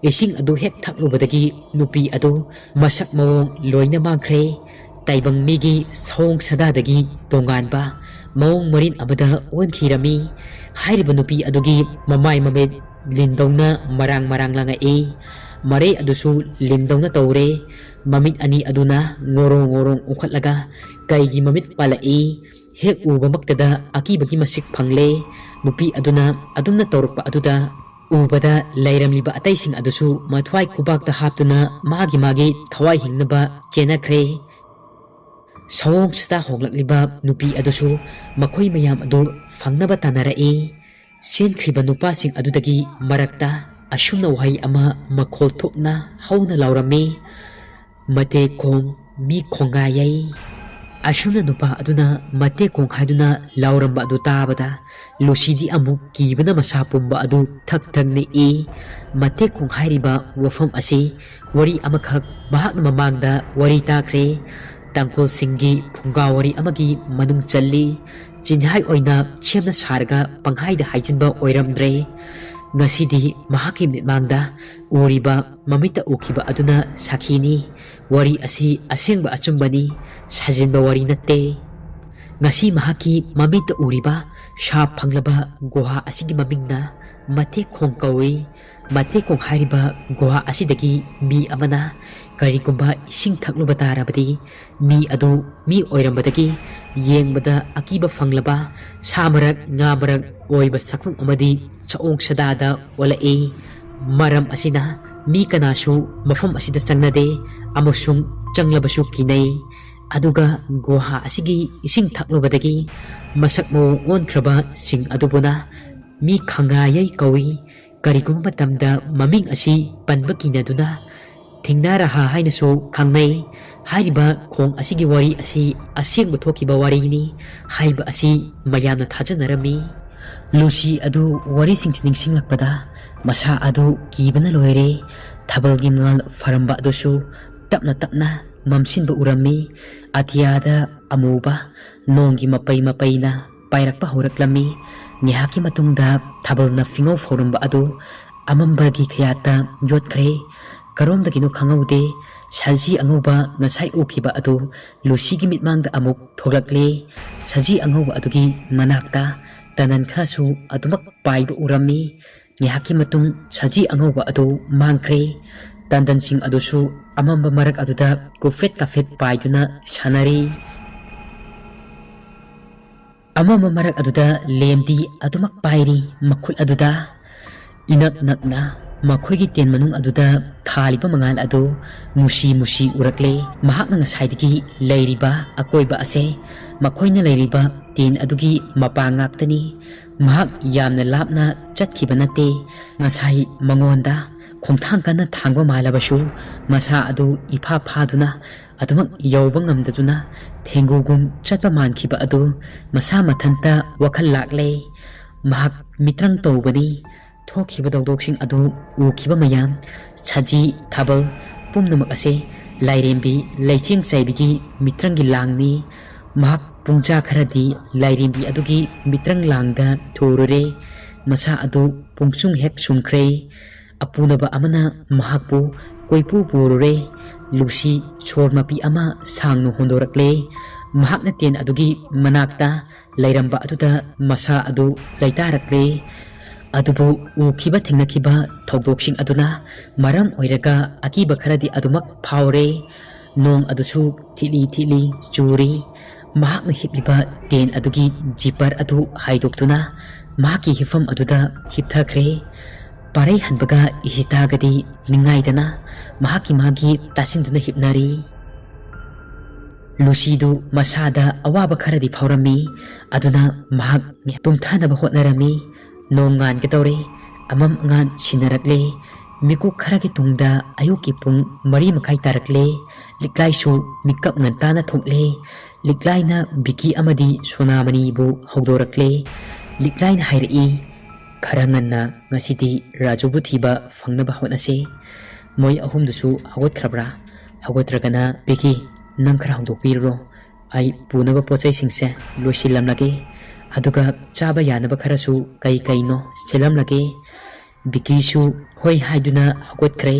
ꯏꯁꯤꯡ ꯑꯗꯨ ꯍꯦꯛ ꯊꯛꯂꯨꯕꯗꯒꯤ ꯅꯨꯄꯤ ꯑꯗꯨ ꯃꯁꯛ ꯃꯑꯣꯡ ꯂꯣꯏꯅ ꯃꯥꯡꯈ꯭ꯔꯦ꯫ ꯇꯥꯏꯕꯪ ꯃꯤꯒꯤ ꯁꯑꯣꯡ ꯁꯥꯗꯥꯗꯒꯤ ꯇꯣꯉꯥꯟꯕ ꯃꯑꯣꯡ ꯃꯔꯤꯟ ꯑꯃꯗ ꯑꯣꯟꯈꯤꯔꯝꯃꯤ꯫ ꯍꯥꯏꯔꯤꯕ ꯅꯨꯄꯤ ꯑꯗꯨꯒꯤ ꯃꯃꯥꯏ ꯃꯃꯤꯠ ꯂꯤꯟꯗꯧꯅ ꯃꯔꯥꯡ ꯃꯔꯥꯡ ꯂꯥꯡꯉꯛꯏ꯫ ꯃꯔꯩ ꯑꯗꯨꯁꯨ ꯂꯤꯟꯗꯧꯅ ꯇꯧꯔꯦ꯫ ꯃꯃꯤꯠ ꯑꯅꯤ ꯑꯗꯨꯅ ꯉꯣꯔꯣꯡ ꯉꯣꯔꯣꯡ ꯎꯪꯈꯠꯂꯒ ꯀꯩꯒꯤ ꯃꯃꯤꯠ ꯄꯥꯜꯂꯛꯏ? ꯍꯦꯛ ꯎꯕꯃꯛꯇꯗ ꯑꯀꯤꯕꯒꯤ ꯃꯁꯤꯛ ꯐꯪꯂꯦ꯫ ꯅꯨꯄꯤ ꯑꯗꯨꯅ ꯑꯗꯨꯝꯅ ꯇꯧꯔꯛꯄ ꯑꯗꯨꯗ ꯎꯕꯗ ꯂꯩꯔꯝꯂꯤꯕ ꯑꯇꯩꯁꯤꯡ ꯑꯗꯨꯁꯨ ꯃꯊ꯭ꯋꯥꯏ ꯈꯨꯕꯥꯛꯇ ꯍꯥꯞꯇꯨꯅ ꯃꯥꯒꯤ ꯃꯥꯒꯤ ꯊꯋꯥꯏ ꯍꯤꯡꯅꯕ ꯆꯦꯟꯅꯈ꯭ꯔꯦ꯫ ꯁꯑꯣꯡ ꯁꯥꯗꯥ ꯍꯣꯡꯂꯛꯂꯤꯕ ꯅꯨꯄꯤ ꯑꯗꯨꯁꯨ ꯃꯈꯣꯏ ꯃꯌꯥꯝ ꯑꯗꯨ ꯐꯪꯅꯕ ꯇꯥꯟꯅꯔꯛꯏ꯫ ꯆꯦꯟꯈ꯭ꯔꯤꯕ ꯅꯨꯄꯥꯁꯤꯡ ꯑꯗꯨꯗꯒꯤ ꯃꯔꯛꯇ ꯑꯁꯨꯝꯅ ꯋꯥꯍꯩ ꯑꯃ ꯃꯈꯣꯜ ꯊꯣꯛꯅ ꯍꯧꯅ ꯂꯥꯎꯔꯝꯃꯤ, "ꯃꯇꯦꯛ ꯈꯣꯡ, ꯃꯤ ꯈꯣꯡꯒꯥꯏꯌꯩ!" ꯑꯁꯨꯝꯅ ꯅꯨꯄꯥ ꯑꯗꯨꯅ "ꯃꯇꯦꯛ ꯈꯣꯡ" ꯍꯥꯏꯗꯨꯅ ꯂꯥꯎꯔꯝꯕ ꯑꯗꯨ ꯇꯥꯕꯗ ꯂꯨꯁꯤꯗꯤ ꯑꯃꯨꯛ ꯀꯤꯕꯅ ꯃꯁꯥ ꯄꯨꯝꯕ ꯑꯗꯨ ꯊꯛ ꯊꯛ ꯅꯤꯛꯏ꯫ ꯃꯇꯦꯛ ꯈꯣꯡ ꯍꯥꯏꯔꯤꯕ ꯋꯥꯐꯝ ꯑꯁꯤ ꯋꯥꯔꯤ ꯑꯃꯈꯛ ꯃꯍꯥꯛꯅ ꯃꯃꯥꯡꯗ ꯋꯥꯔꯤ ꯇꯥꯈ꯭ꯔꯦ꯫ ꯇꯥꯡꯈꯨꯜꯁꯤꯡꯒꯤ ꯐꯨꯡꯒꯥ ꯋꯥꯔꯤ ꯑꯃꯒꯤ ꯃꯅꯨꯡ ꯆꯜꯂꯤ꯫ ꯆꯤꯟꯍꯥꯏ ꯑꯣꯏꯅ ꯁꯦꯝꯅ ꯁꯥꯔꯒ ꯄꯪꯍꯥꯏꯗ ꯍꯥꯏꯖꯤꯟꯕ ꯑꯣꯏꯔꯝꯗ꯭ꯔꯦ꯫ ꯉꯁꯤꯗꯤ ꯃꯍꯥꯛꯀꯤ ꯃꯤꯠꯃꯥꯡꯗ ꯎꯔꯤꯕ ꯃꯃꯤꯠꯇ ꯎꯈꯤꯕ ꯑꯗꯨꯅ ꯁꯥꯈꯤꯅꯤ꯫ ꯋꯥꯔꯤ ꯑꯁꯤ ꯑꯁꯦꯡꯕ ꯑꯆꯨꯝꯕꯅꯤ, ꯁꯥꯖꯤꯟꯕ ꯋꯥꯔꯤ ꯅꯠꯇꯦ꯫ ꯉꯁꯤ ꯃꯍꯥꯛꯀꯤ ꯃꯃꯤꯠꯇ ꯎꯔꯤꯕ ꯁꯥꯞ ꯐꯪꯂꯕ ꯒꯨꯍꯥ ꯑꯁꯤꯒꯤ ꯃꯃꯤꯡꯅ ꯃꯇꯦꯛ ꯈꯣꯡ ꯀꯧꯏ꯫ ꯃꯇꯦꯛ ꯈꯣꯡ ꯍꯥꯏꯔꯤꯕ ꯒꯨꯍꯥ ꯑꯁꯤꯗꯒꯤ ꯃꯤ ꯑꯃꯅ ꯀꯔꯤꯒꯨꯝꯕ ꯏꯁꯤꯡ ꯊꯛꯂꯨꯕ ꯇꯥꯔꯕꯗꯤ, ꯃꯤ ꯑꯗꯨ ꯃꯤ ꯑꯣꯏꯔꯝꯕꯗꯒꯤ ꯌꯦꯡꯕꯗ ꯑꯀꯤꯕ ꯐꯪꯂꯕ ꯁꯥ ꯃꯔꯛ, ꯉꯥ ꯃꯔꯛ ꯑꯣꯏꯕ ꯁꯛꯐꯝ ꯑꯃꯗꯤ ꯆꯥꯑꯣꯡ ꯁꯥꯗꯥꯗ ꯑꯣꯜꯂꯛꯏ꯫ ꯃꯔꯝ ꯑꯁꯤꯅ ꯃꯤ ꯀꯅꯥꯁꯨ ꯃꯐꯝ ꯑꯁꯤꯗ ꯆꯪꯅꯗꯦ ꯑꯃꯁꯨꯡ ꯆꯪꯂꯕꯁꯨ ꯀꯤꯅꯩ꯫ ꯑꯗꯨꯒ ꯒꯨꯍꯥ ꯑꯁꯤꯒꯤ ꯏꯁꯤꯡ ꯊꯛꯂꯨꯕꯗꯒꯤ ꯃꯁꯛ ꯃꯑꯣꯡ ꯑꯣꯟꯈ꯭ꯔꯕꯁꯤꯡ ꯑꯗꯨꯕꯨꯅ ꯃꯤ ꯈꯪꯉꯥꯌꯩ ꯀꯧꯏ꯫ ꯀꯔꯤꯒꯨꯝꯕ ꯃꯇꯝꯗ ꯃꯃꯤꯡ ꯑꯁꯤ ꯄꯟꯕ ꯀꯤꯅꯗꯨꯅ ꯊꯤꯡꯅꯔꯍꯥ ꯍꯥꯏꯅꯁꯨ ꯈꯪꯅꯩ꯫ ꯍꯥꯏꯔꯤꯕ ꯈꯣꯡ ꯑꯁꯤꯒꯤ ꯋꯥꯔꯤ ꯑꯁꯤ ꯑꯁꯦꯡꯕ ꯊꯣꯛꯈꯤꯕ ꯋꯥꯔꯤꯅꯤ ꯍꯥꯏꯕ ꯑꯁꯤ ꯃꯌꯥꯝꯅ ꯊꯥꯖꯅꯔꯝꯃꯤ꯫ ꯂꯨꯁꯤ ꯑꯗꯨ ꯋꯥꯔꯤꯁꯤꯡꯁꯤ ꯅꯤꯡꯁꯤꯡꯂꯛꯄꯗ ꯃꯁꯥ ꯑꯗꯨ ꯀꯤꯕꯅ ꯂꯣꯏꯔꯦ꯫ ꯊꯥꯕꯜꯒꯤ ꯃꯉꯥꯜ ꯐꯔꯝꯕ ꯑꯗꯨꯁꯨ ꯇꯞꯅ ꯇꯞꯅ ꯃꯝꯁꯤꯟꯕ ꯎꯔꯝꯃꯤ꯫ ꯑꯇꯤꯌꯥꯗ ꯑꯃꯨꯕ ꯅꯣꯡꯒꯤ ꯃꯄꯩ ꯃꯄꯩꯅ ꯄꯥꯏꯔꯛꯄ ꯍꯧꯔꯛꯂꯝꯃꯤ꯫ ꯉꯥꯏꯍꯥꯛꯀꯤ ꯃꯇꯨꯡꯗ ꯊꯥꯕꯜꯅ ꯐꯤꯉꯧ ꯐꯧꯔꯝꯕ ꯑꯗꯨ ꯑꯃꯝꯕꯒꯤ ꯀꯌꯥꯠꯇ ꯌꯣꯠꯈ꯭ꯔꯦ꯫ ꯀꯔꯣꯝꯗꯒꯤꯅꯣ ꯈꯪꯍꯧꯗꯦ, ꯁꯖꯤ ꯑꯉꯧꯕ ꯉꯁꯥꯏ ꯎꯈꯤꯕ ꯑꯗꯨ ꯂꯨꯁꯤꯒꯤ ꯃꯤꯠꯃꯥꯡꯗ ꯑꯃꯨꯛ ꯊꯣꯛꯂꯛꯂꯦ꯫ ꯁꯖꯤ ꯑꯉꯧꯕ ꯑꯗꯨꯒꯤ ꯃꯅꯥꯛꯇ ꯇꯅꯟ ꯈꯔꯁꯨ ꯑꯗꯨꯃꯛ ꯄꯥꯏꯕ ꯎꯔꯝꯃꯤ꯫ ꯉꯥꯏꯍꯥꯛꯀꯤ ꯃꯇꯨꯡ ꯁꯖꯤ ꯑꯉꯧꯕ ꯑꯗꯨ ꯃꯥꯡꯈ꯭ꯔꯦ꯫ ꯇꯟꯗꯟꯁꯤꯡ ꯑꯗꯨꯁꯨ ꯑꯃꯝꯕ ꯃꯔꯛ ꯑꯗꯨꯗ ꯀꯨꯐꯦꯠ ꯀꯥꯐꯦꯠ ꯄꯥꯏꯗꯨꯅ ꯁꯥꯟꯅꯔꯤ꯫ ꯑꯃꯝꯕ ꯃꯔꯛ ꯑꯗꯨꯗ ꯂꯦꯝꯗꯤ ꯑꯗꯨꯃꯛ ꯄꯥꯏꯔꯤ ꯃꯈꯨꯠ ꯑꯗꯨꯗ꯫ ꯏꯅꯛ ꯅꯛꯅ ꯃꯈꯣꯏꯒꯤ ꯇꯦꯟ ꯃꯅꯨꯡ ꯑꯗꯨꯗ ꯊꯥꯜꯂꯤꯕ ꯃꯉꯥꯜ ꯑꯗꯨ ꯃꯨꯁꯤ ꯃꯨꯁꯤ ꯎꯔꯛꯂꯦ꯫ ꯃꯍꯥꯛꯅ ꯉꯁꯥꯏꯗꯒꯤ ꯂꯩꯔꯤꯕ ꯑꯀꯣꯏꯕ ꯑꯁꯦ ꯃꯈꯣꯏꯅ ꯂꯩꯔꯤꯕ ꯇꯦꯟ ꯑꯗꯨꯒꯤ ꯃꯄꯥ ꯉꯥꯛꯇꯅꯤ꯫ ꯃꯍꯥꯛ ꯌꯥꯝꯅ ꯂꯥꯞꯅ ꯆꯠꯈꯤꯕ ꯅꯠꯇꯦ꯫ ꯉꯁꯥꯏ ꯃꯉꯣꯟꯗ ꯈꯣꯡꯊꯥꯡ ꯀꯟꯅ ꯊꯥꯡꯕ ꯃꯥꯜꯂꯕꯁꯨ ꯃꯁꯥ ꯑꯗꯨ ꯏꯐꯥ ꯐꯥꯗꯨꯅ ꯑꯗꯨꯃꯛ ꯌꯧꯕ ꯉꯝꯗꯗꯨꯅ ꯊꯦꯡꯒꯨꯒꯨꯝ ꯆꯠꯄ ꯃꯥꯟꯈꯤꯕ ꯑꯗꯨ ꯃꯁꯥ ꯃꯊꯟꯇ ꯋꯥꯈꯜ ꯂꯥꯛꯂꯦ꯫ ꯃꯍꯥꯛ ꯃꯤꯇ꯭ꯔꯪ ꯇꯧꯕꯅꯤ꯫ ꯊꯣꯛꯈꯤꯕ ꯊꯧꯗꯣꯛꯁꯤꯡ ꯑꯗꯨ ꯎꯈꯤꯕ ꯃꯌꯥꯝ, ꯁꯖꯤ, ꯊꯥꯕꯜ ꯄꯨꯝꯅꯃꯛ ꯑꯁꯦ ꯂꯥꯏꯔꯦꯝꯕꯤ ꯂꯩꯆꯦꯡ ꯆꯥꯏꯕꯤꯒꯤ ꯃꯤꯇ꯭ꯔꯪꯒꯤ ꯂꯥꯡꯅꯤ꯫ ꯃꯍꯥꯛ ꯄꯨꯡꯖꯥ ꯈꯔꯗꯤ ꯂꯥꯏꯔꯦꯝꯕꯤ ꯑꯗꯨꯒꯤ ꯃꯤꯇ꯭ꯔꯪ ꯂꯥꯡꯗ ꯊꯨꯔꯨꯔꯦ꯫ ꯃꯁꯥ ꯑꯗꯨ ꯄꯨꯡꯁꯨꯡ ꯍꯦꯛ ꯁꯨꯝꯈ꯭ꯔꯦ꯫ ꯑꯄꯨꯅꯕ ꯑꯃꯅ ꯃꯍꯥꯛꯄꯨ ꯀꯣꯏꯄꯨ ꯄꯨꯔꯨꯔꯦ꯫ ꯂꯨꯁꯤ ꯁꯣꯔ ꯃꯄꯤ ꯑꯃ ꯁꯥꯡꯅ ꯍꯣꯟꯗꯣꯔꯛꯂꯦ꯫ ꯃꯍꯥꯛꯅ ꯇꯦꯟ ꯑꯗꯨꯒꯤ ꯃꯅꯥꯛꯇ ꯂꯩꯔꯝꯕ ꯑꯗꯨꯗ ꯃꯁꯥ ꯑꯗꯨ ꯂꯩꯇꯥꯔꯛꯂꯦ꯫ ꯑꯗꯨꯕꯨ ꯎꯈꯤꯕ ꯊꯦꯡꯅꯈꯤꯕ ꯊꯧꯗꯣꯛꯁꯤꯡ ꯑꯗꯨꯅ ꯃꯔꯝ ꯑꯣꯏꯔꯒ ꯑꯀꯤꯕ ꯈꯔꯗꯤ ꯑꯗꯨꯃꯛ ꯐꯥꯎꯔꯦ꯫ ꯅꯣꯡ ꯑꯗꯨꯁꯨ ꯊꯤꯠꯂꯤ ꯊꯤꯠꯂꯤ ꯆꯨꯔꯤ꯫ ꯃꯍꯥꯛꯅ ꯍꯤꯞꯂꯤꯕ ꯇꯦꯟ ꯑꯗꯨꯒꯤ ꯖꯤꯄꯔ ꯑꯗꯨ ꯍꯥꯏꯗꯣꯛꯇꯨꯅ ꯃꯍꯥꯛꯀꯤ ꯍꯤꯞꯐꯝ ꯑꯗꯨꯗ ꯍꯤꯞꯊꯈ꯭ꯔꯦ꯫ ꯄꯥꯔꯩ ꯍꯟꯕꯒ ꯏꯁꯤꯇꯥꯒꯗꯤ ꯅꯤꯡꯉꯥꯏꯗꯅ ꯃꯍꯥꯛꯀꯤ ꯃꯥꯒꯤ ꯇꯥꯁꯤꯟꯗꯨꯅ ꯍꯤꯞꯅꯔꯤ꯫ ꯂꯨꯁꯤꯗꯨ ꯃꯁꯥꯗ ꯑꯋꯥꯕ ꯈꯔꯗꯤ ꯐꯥꯎꯔꯝꯃꯤ꯫ ꯑꯗꯨꯅ ꯃꯍꯥꯛ ꯇꯨꯝꯊꯅꯕ ꯍꯣꯠꯅꯔꯝꯃꯤ꯫ ꯅꯣꯡ ꯉꯥꯟꯒꯗꯧꯔꯦ꯫ ꯑꯃꯝ ꯑꯉꯥꯟ ꯁꯤꯟꯅꯔꯛꯂꯦ꯫ ꯃꯤꯀꯨꯞ ꯈꯔꯒꯤ ꯇꯨꯡꯗ ꯑꯌꯨꯛꯀꯤ ꯄꯨꯡ ꯃꯔꯤ ꯃꯈꯥꯏ ꯇꯥꯔꯛꯂꯦ꯫ ꯂꯤꯛꯂꯥꯏꯁꯨ ꯃꯤꯀꯞ ꯉꯟꯇꯥꯅ ꯊꯣꯛꯂꯦ꯫ ꯂꯤꯛꯂꯥꯏꯅ ꯕꯤꯀꯤ ꯑꯃꯗꯤ ꯁꯣꯅꯥꯃꯅꯤꯕꯨ ꯍꯧꯗꯣꯔꯛꯂꯦ꯫ ꯂꯤꯛꯂꯥꯏꯅ ꯍꯥꯏꯔꯛꯏ, "ꯈꯔ ꯉꯟꯅ ꯉꯁꯤꯗꯤ ꯔꯥꯖꯨꯕꯨ ꯊꯤꯕ ꯐꯪꯅꯕ ꯍꯣꯠꯅꯁꯤ꯫ ꯃꯣꯏ ꯑꯍꯨꯝꯗꯨꯁꯨ ꯍꯧꯒꯠꯈ꯭ꯔꯕ꯭ꯔꯥ? ꯍꯧꯒꯠꯇ꯭ꯔꯒꯅ ꯕꯤꯀꯤ, ꯅꯪ ꯈꯔ ꯍꯧꯗꯣꯛꯄꯤꯔꯨꯔꯣ꯫ ꯑꯩ ꯄꯨꯅꯕ ꯄꯣꯠ ꯆꯩꯁꯤꯡꯁꯦ ꯂꯣꯏꯁꯤꯜꯂꯝꯂꯒꯦ꯫ ꯑꯗꯨꯒ ꯆꯥꯕ ꯌꯥꯅꯕ ꯈꯔꯁꯨ ꯀꯩ ꯀꯩꯅꯣ ꯁꯤꯜꯂꯝꯂꯒꯦ꯫" ꯕꯤꯀꯤꯁꯨ ꯍꯣꯏ ꯍꯥꯏꯗꯨꯅ ꯍꯧꯒꯠꯈ꯭ꯔꯦ꯫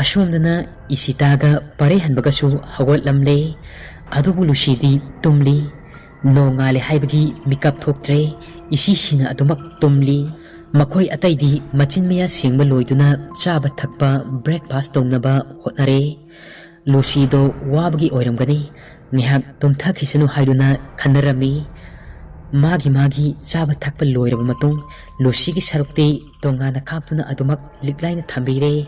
ꯑꯁꯣꯝꯗꯅ ꯏꯁꯤꯇꯥꯒ ꯄꯥꯔꯩꯍꯟꯕꯒꯁꯨ ꯍꯧꯒꯠꯂꯝꯂꯦ꯫ ꯑꯗꯨꯕꯨ ꯂꯨꯁꯤꯗꯤ ꯇꯨꯝꯂꯤ꯫ ꯅꯣꯡꯉꯥꯜꯂꯦ ꯍꯥꯏꯕꯒꯤ ꯃꯤꯀꯞ ꯊꯣꯛꯇ꯭ꯔꯦ꯫ ꯏꯁꯤꯁꯤꯅ ꯑꯗꯨꯃꯛ ꯇꯨꯝꯂꯤ꯫ ꯃꯈꯣꯏ ꯑꯇꯩꯗꯤ ꯃꯆꯤꯟ ꯃꯌꯥ ꯁꯦꯡꯕ ꯂꯣꯏꯗꯨꯅ ꯆꯥꯕ ꯊꯛꯄ, ꯕ꯭ꯔꯦꯛꯐꯥꯁ ꯇꯧꯅꯕ ꯍꯣꯠꯅꯔꯦ꯫ ꯂꯨꯁꯤꯗꯣ ꯋꯥꯕꯒꯤ ꯑꯣꯏꯔꯝꯒꯅꯤ꯫ ꯉꯥꯏꯍꯥꯛ ꯇꯨꯝꯊꯈꯤꯁꯅꯨ ꯍꯥꯏꯗꯨꯅ ꯈꯟꯅꯔꯝꯃꯤ꯫ ꯃꯥꯒꯤ ꯃꯥꯒꯤ ꯆꯥꯕ ꯊꯛꯄ ꯂꯣꯏꯔꯕ ꯃꯇꯨꯡ ꯂꯨꯁꯤꯒꯤ ꯁꯔꯨꯛꯇꯤ ꯇꯣꯉꯥꯟꯅ ꯈꯥꯛꯇꯨꯅ ꯑꯗꯨꯃꯛ ꯂꯤꯛꯂꯥꯏꯅ ꯊꯝꯕꯤꯔꯦ꯫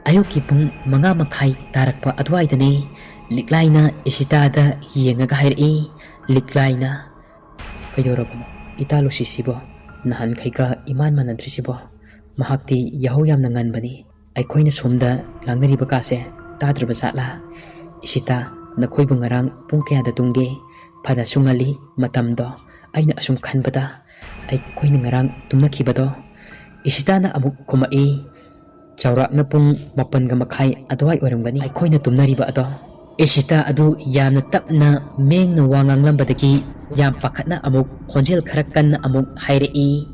ꯑꯌꯨꯛꯀꯤ ꯄꯨꯡ ꯃꯉꯥ ꯃꯈꯥꯏ ꯇꯥꯔꯛꯄ ꯑꯗꯨꯋꯥꯏꯗꯅꯤ꯫ ꯂꯤꯛꯂꯥꯏꯅ ꯏꯁꯤꯇꯥꯗ ꯌꯦꯡꯉꯒ ꯍꯥꯏꯔꯛꯏ, ꯂꯤꯛꯂꯥꯏꯅ, "ꯀꯩꯗꯧꯔꯕꯅꯣ ꯏꯇꯥ ꯂꯨꯁꯤꯁꯤꯕꯣ? ꯅꯍꯥꯟꯈꯩꯒ ꯏꯃꯥꯟ ꯃꯥꯟꯅꯗ꯭ꯔꯤꯁꯤꯕꯣ? ꯃꯍꯥꯛꯇꯤ ꯌꯥꯍꯧ ꯌꯥꯝꯅ ꯉꯟꯕꯅꯤ꯫ ꯑꯩꯈꯣꯏꯅ ꯁꯣꯝꯗ ꯂꯥꯡꯅꯔꯤꯕ ꯀꯥꯁꯦ ꯇꯥꯗ꯭ꯔꯕ ꯖꯥꯠꯂꯥ? ꯏꯁꯤꯇꯥ, ꯅꯈꯣꯏꯕꯨ ꯉꯔꯥꯡ ꯄꯨꯡ ꯀꯌꯥꯗ ꯇꯨꯝꯒꯦ? ꯐꯅꯁꯨ ꯉꯜꯂꯤ ꯃꯇꯝꯗꯣ꯫ ꯑꯩꯅ ꯑꯁꯨꯝ ꯈꯟꯕꯗ ꯑꯩꯈꯣꯏꯅ ꯉꯔꯥꯡ ꯇꯨꯝꯅꯈꯤꯕꯗꯣ꯫" ꯏꯁꯤꯇꯥꯅ ꯑꯃꯨꯛ ꯈꯨꯝꯃꯛꯏ, "ꯆꯥꯎꯔꯥꯛꯅ ꯄꯨꯡ ꯃꯥꯄꯟꯒ ꯃꯈꯥꯏ ꯑꯗꯨꯋꯥꯏ ꯑꯣꯏꯔꯝꯒꯅꯤ ꯑꯩꯈꯣꯏꯅ ꯇꯨꯝꯅꯔꯤꯕ ꯑꯗꯣ꯫" ꯏꯁꯤꯇꯥ ꯑꯗꯨ ꯌꯥꯝꯅ ꯇꯞꯅ ꯃꯦꯡꯅ ꯋꯥ ꯉꯥꯡꯂꯝꯕꯗꯒꯤ ꯌꯥꯝ ꯄꯥꯈꯠꯅ ꯑꯃꯨꯛ ꯈꯣꯟꯖꯦꯜ ꯈꯔ ꯀꯟꯅ ꯑꯃꯨꯛ ꯍꯥꯏꯔꯛꯏ꯫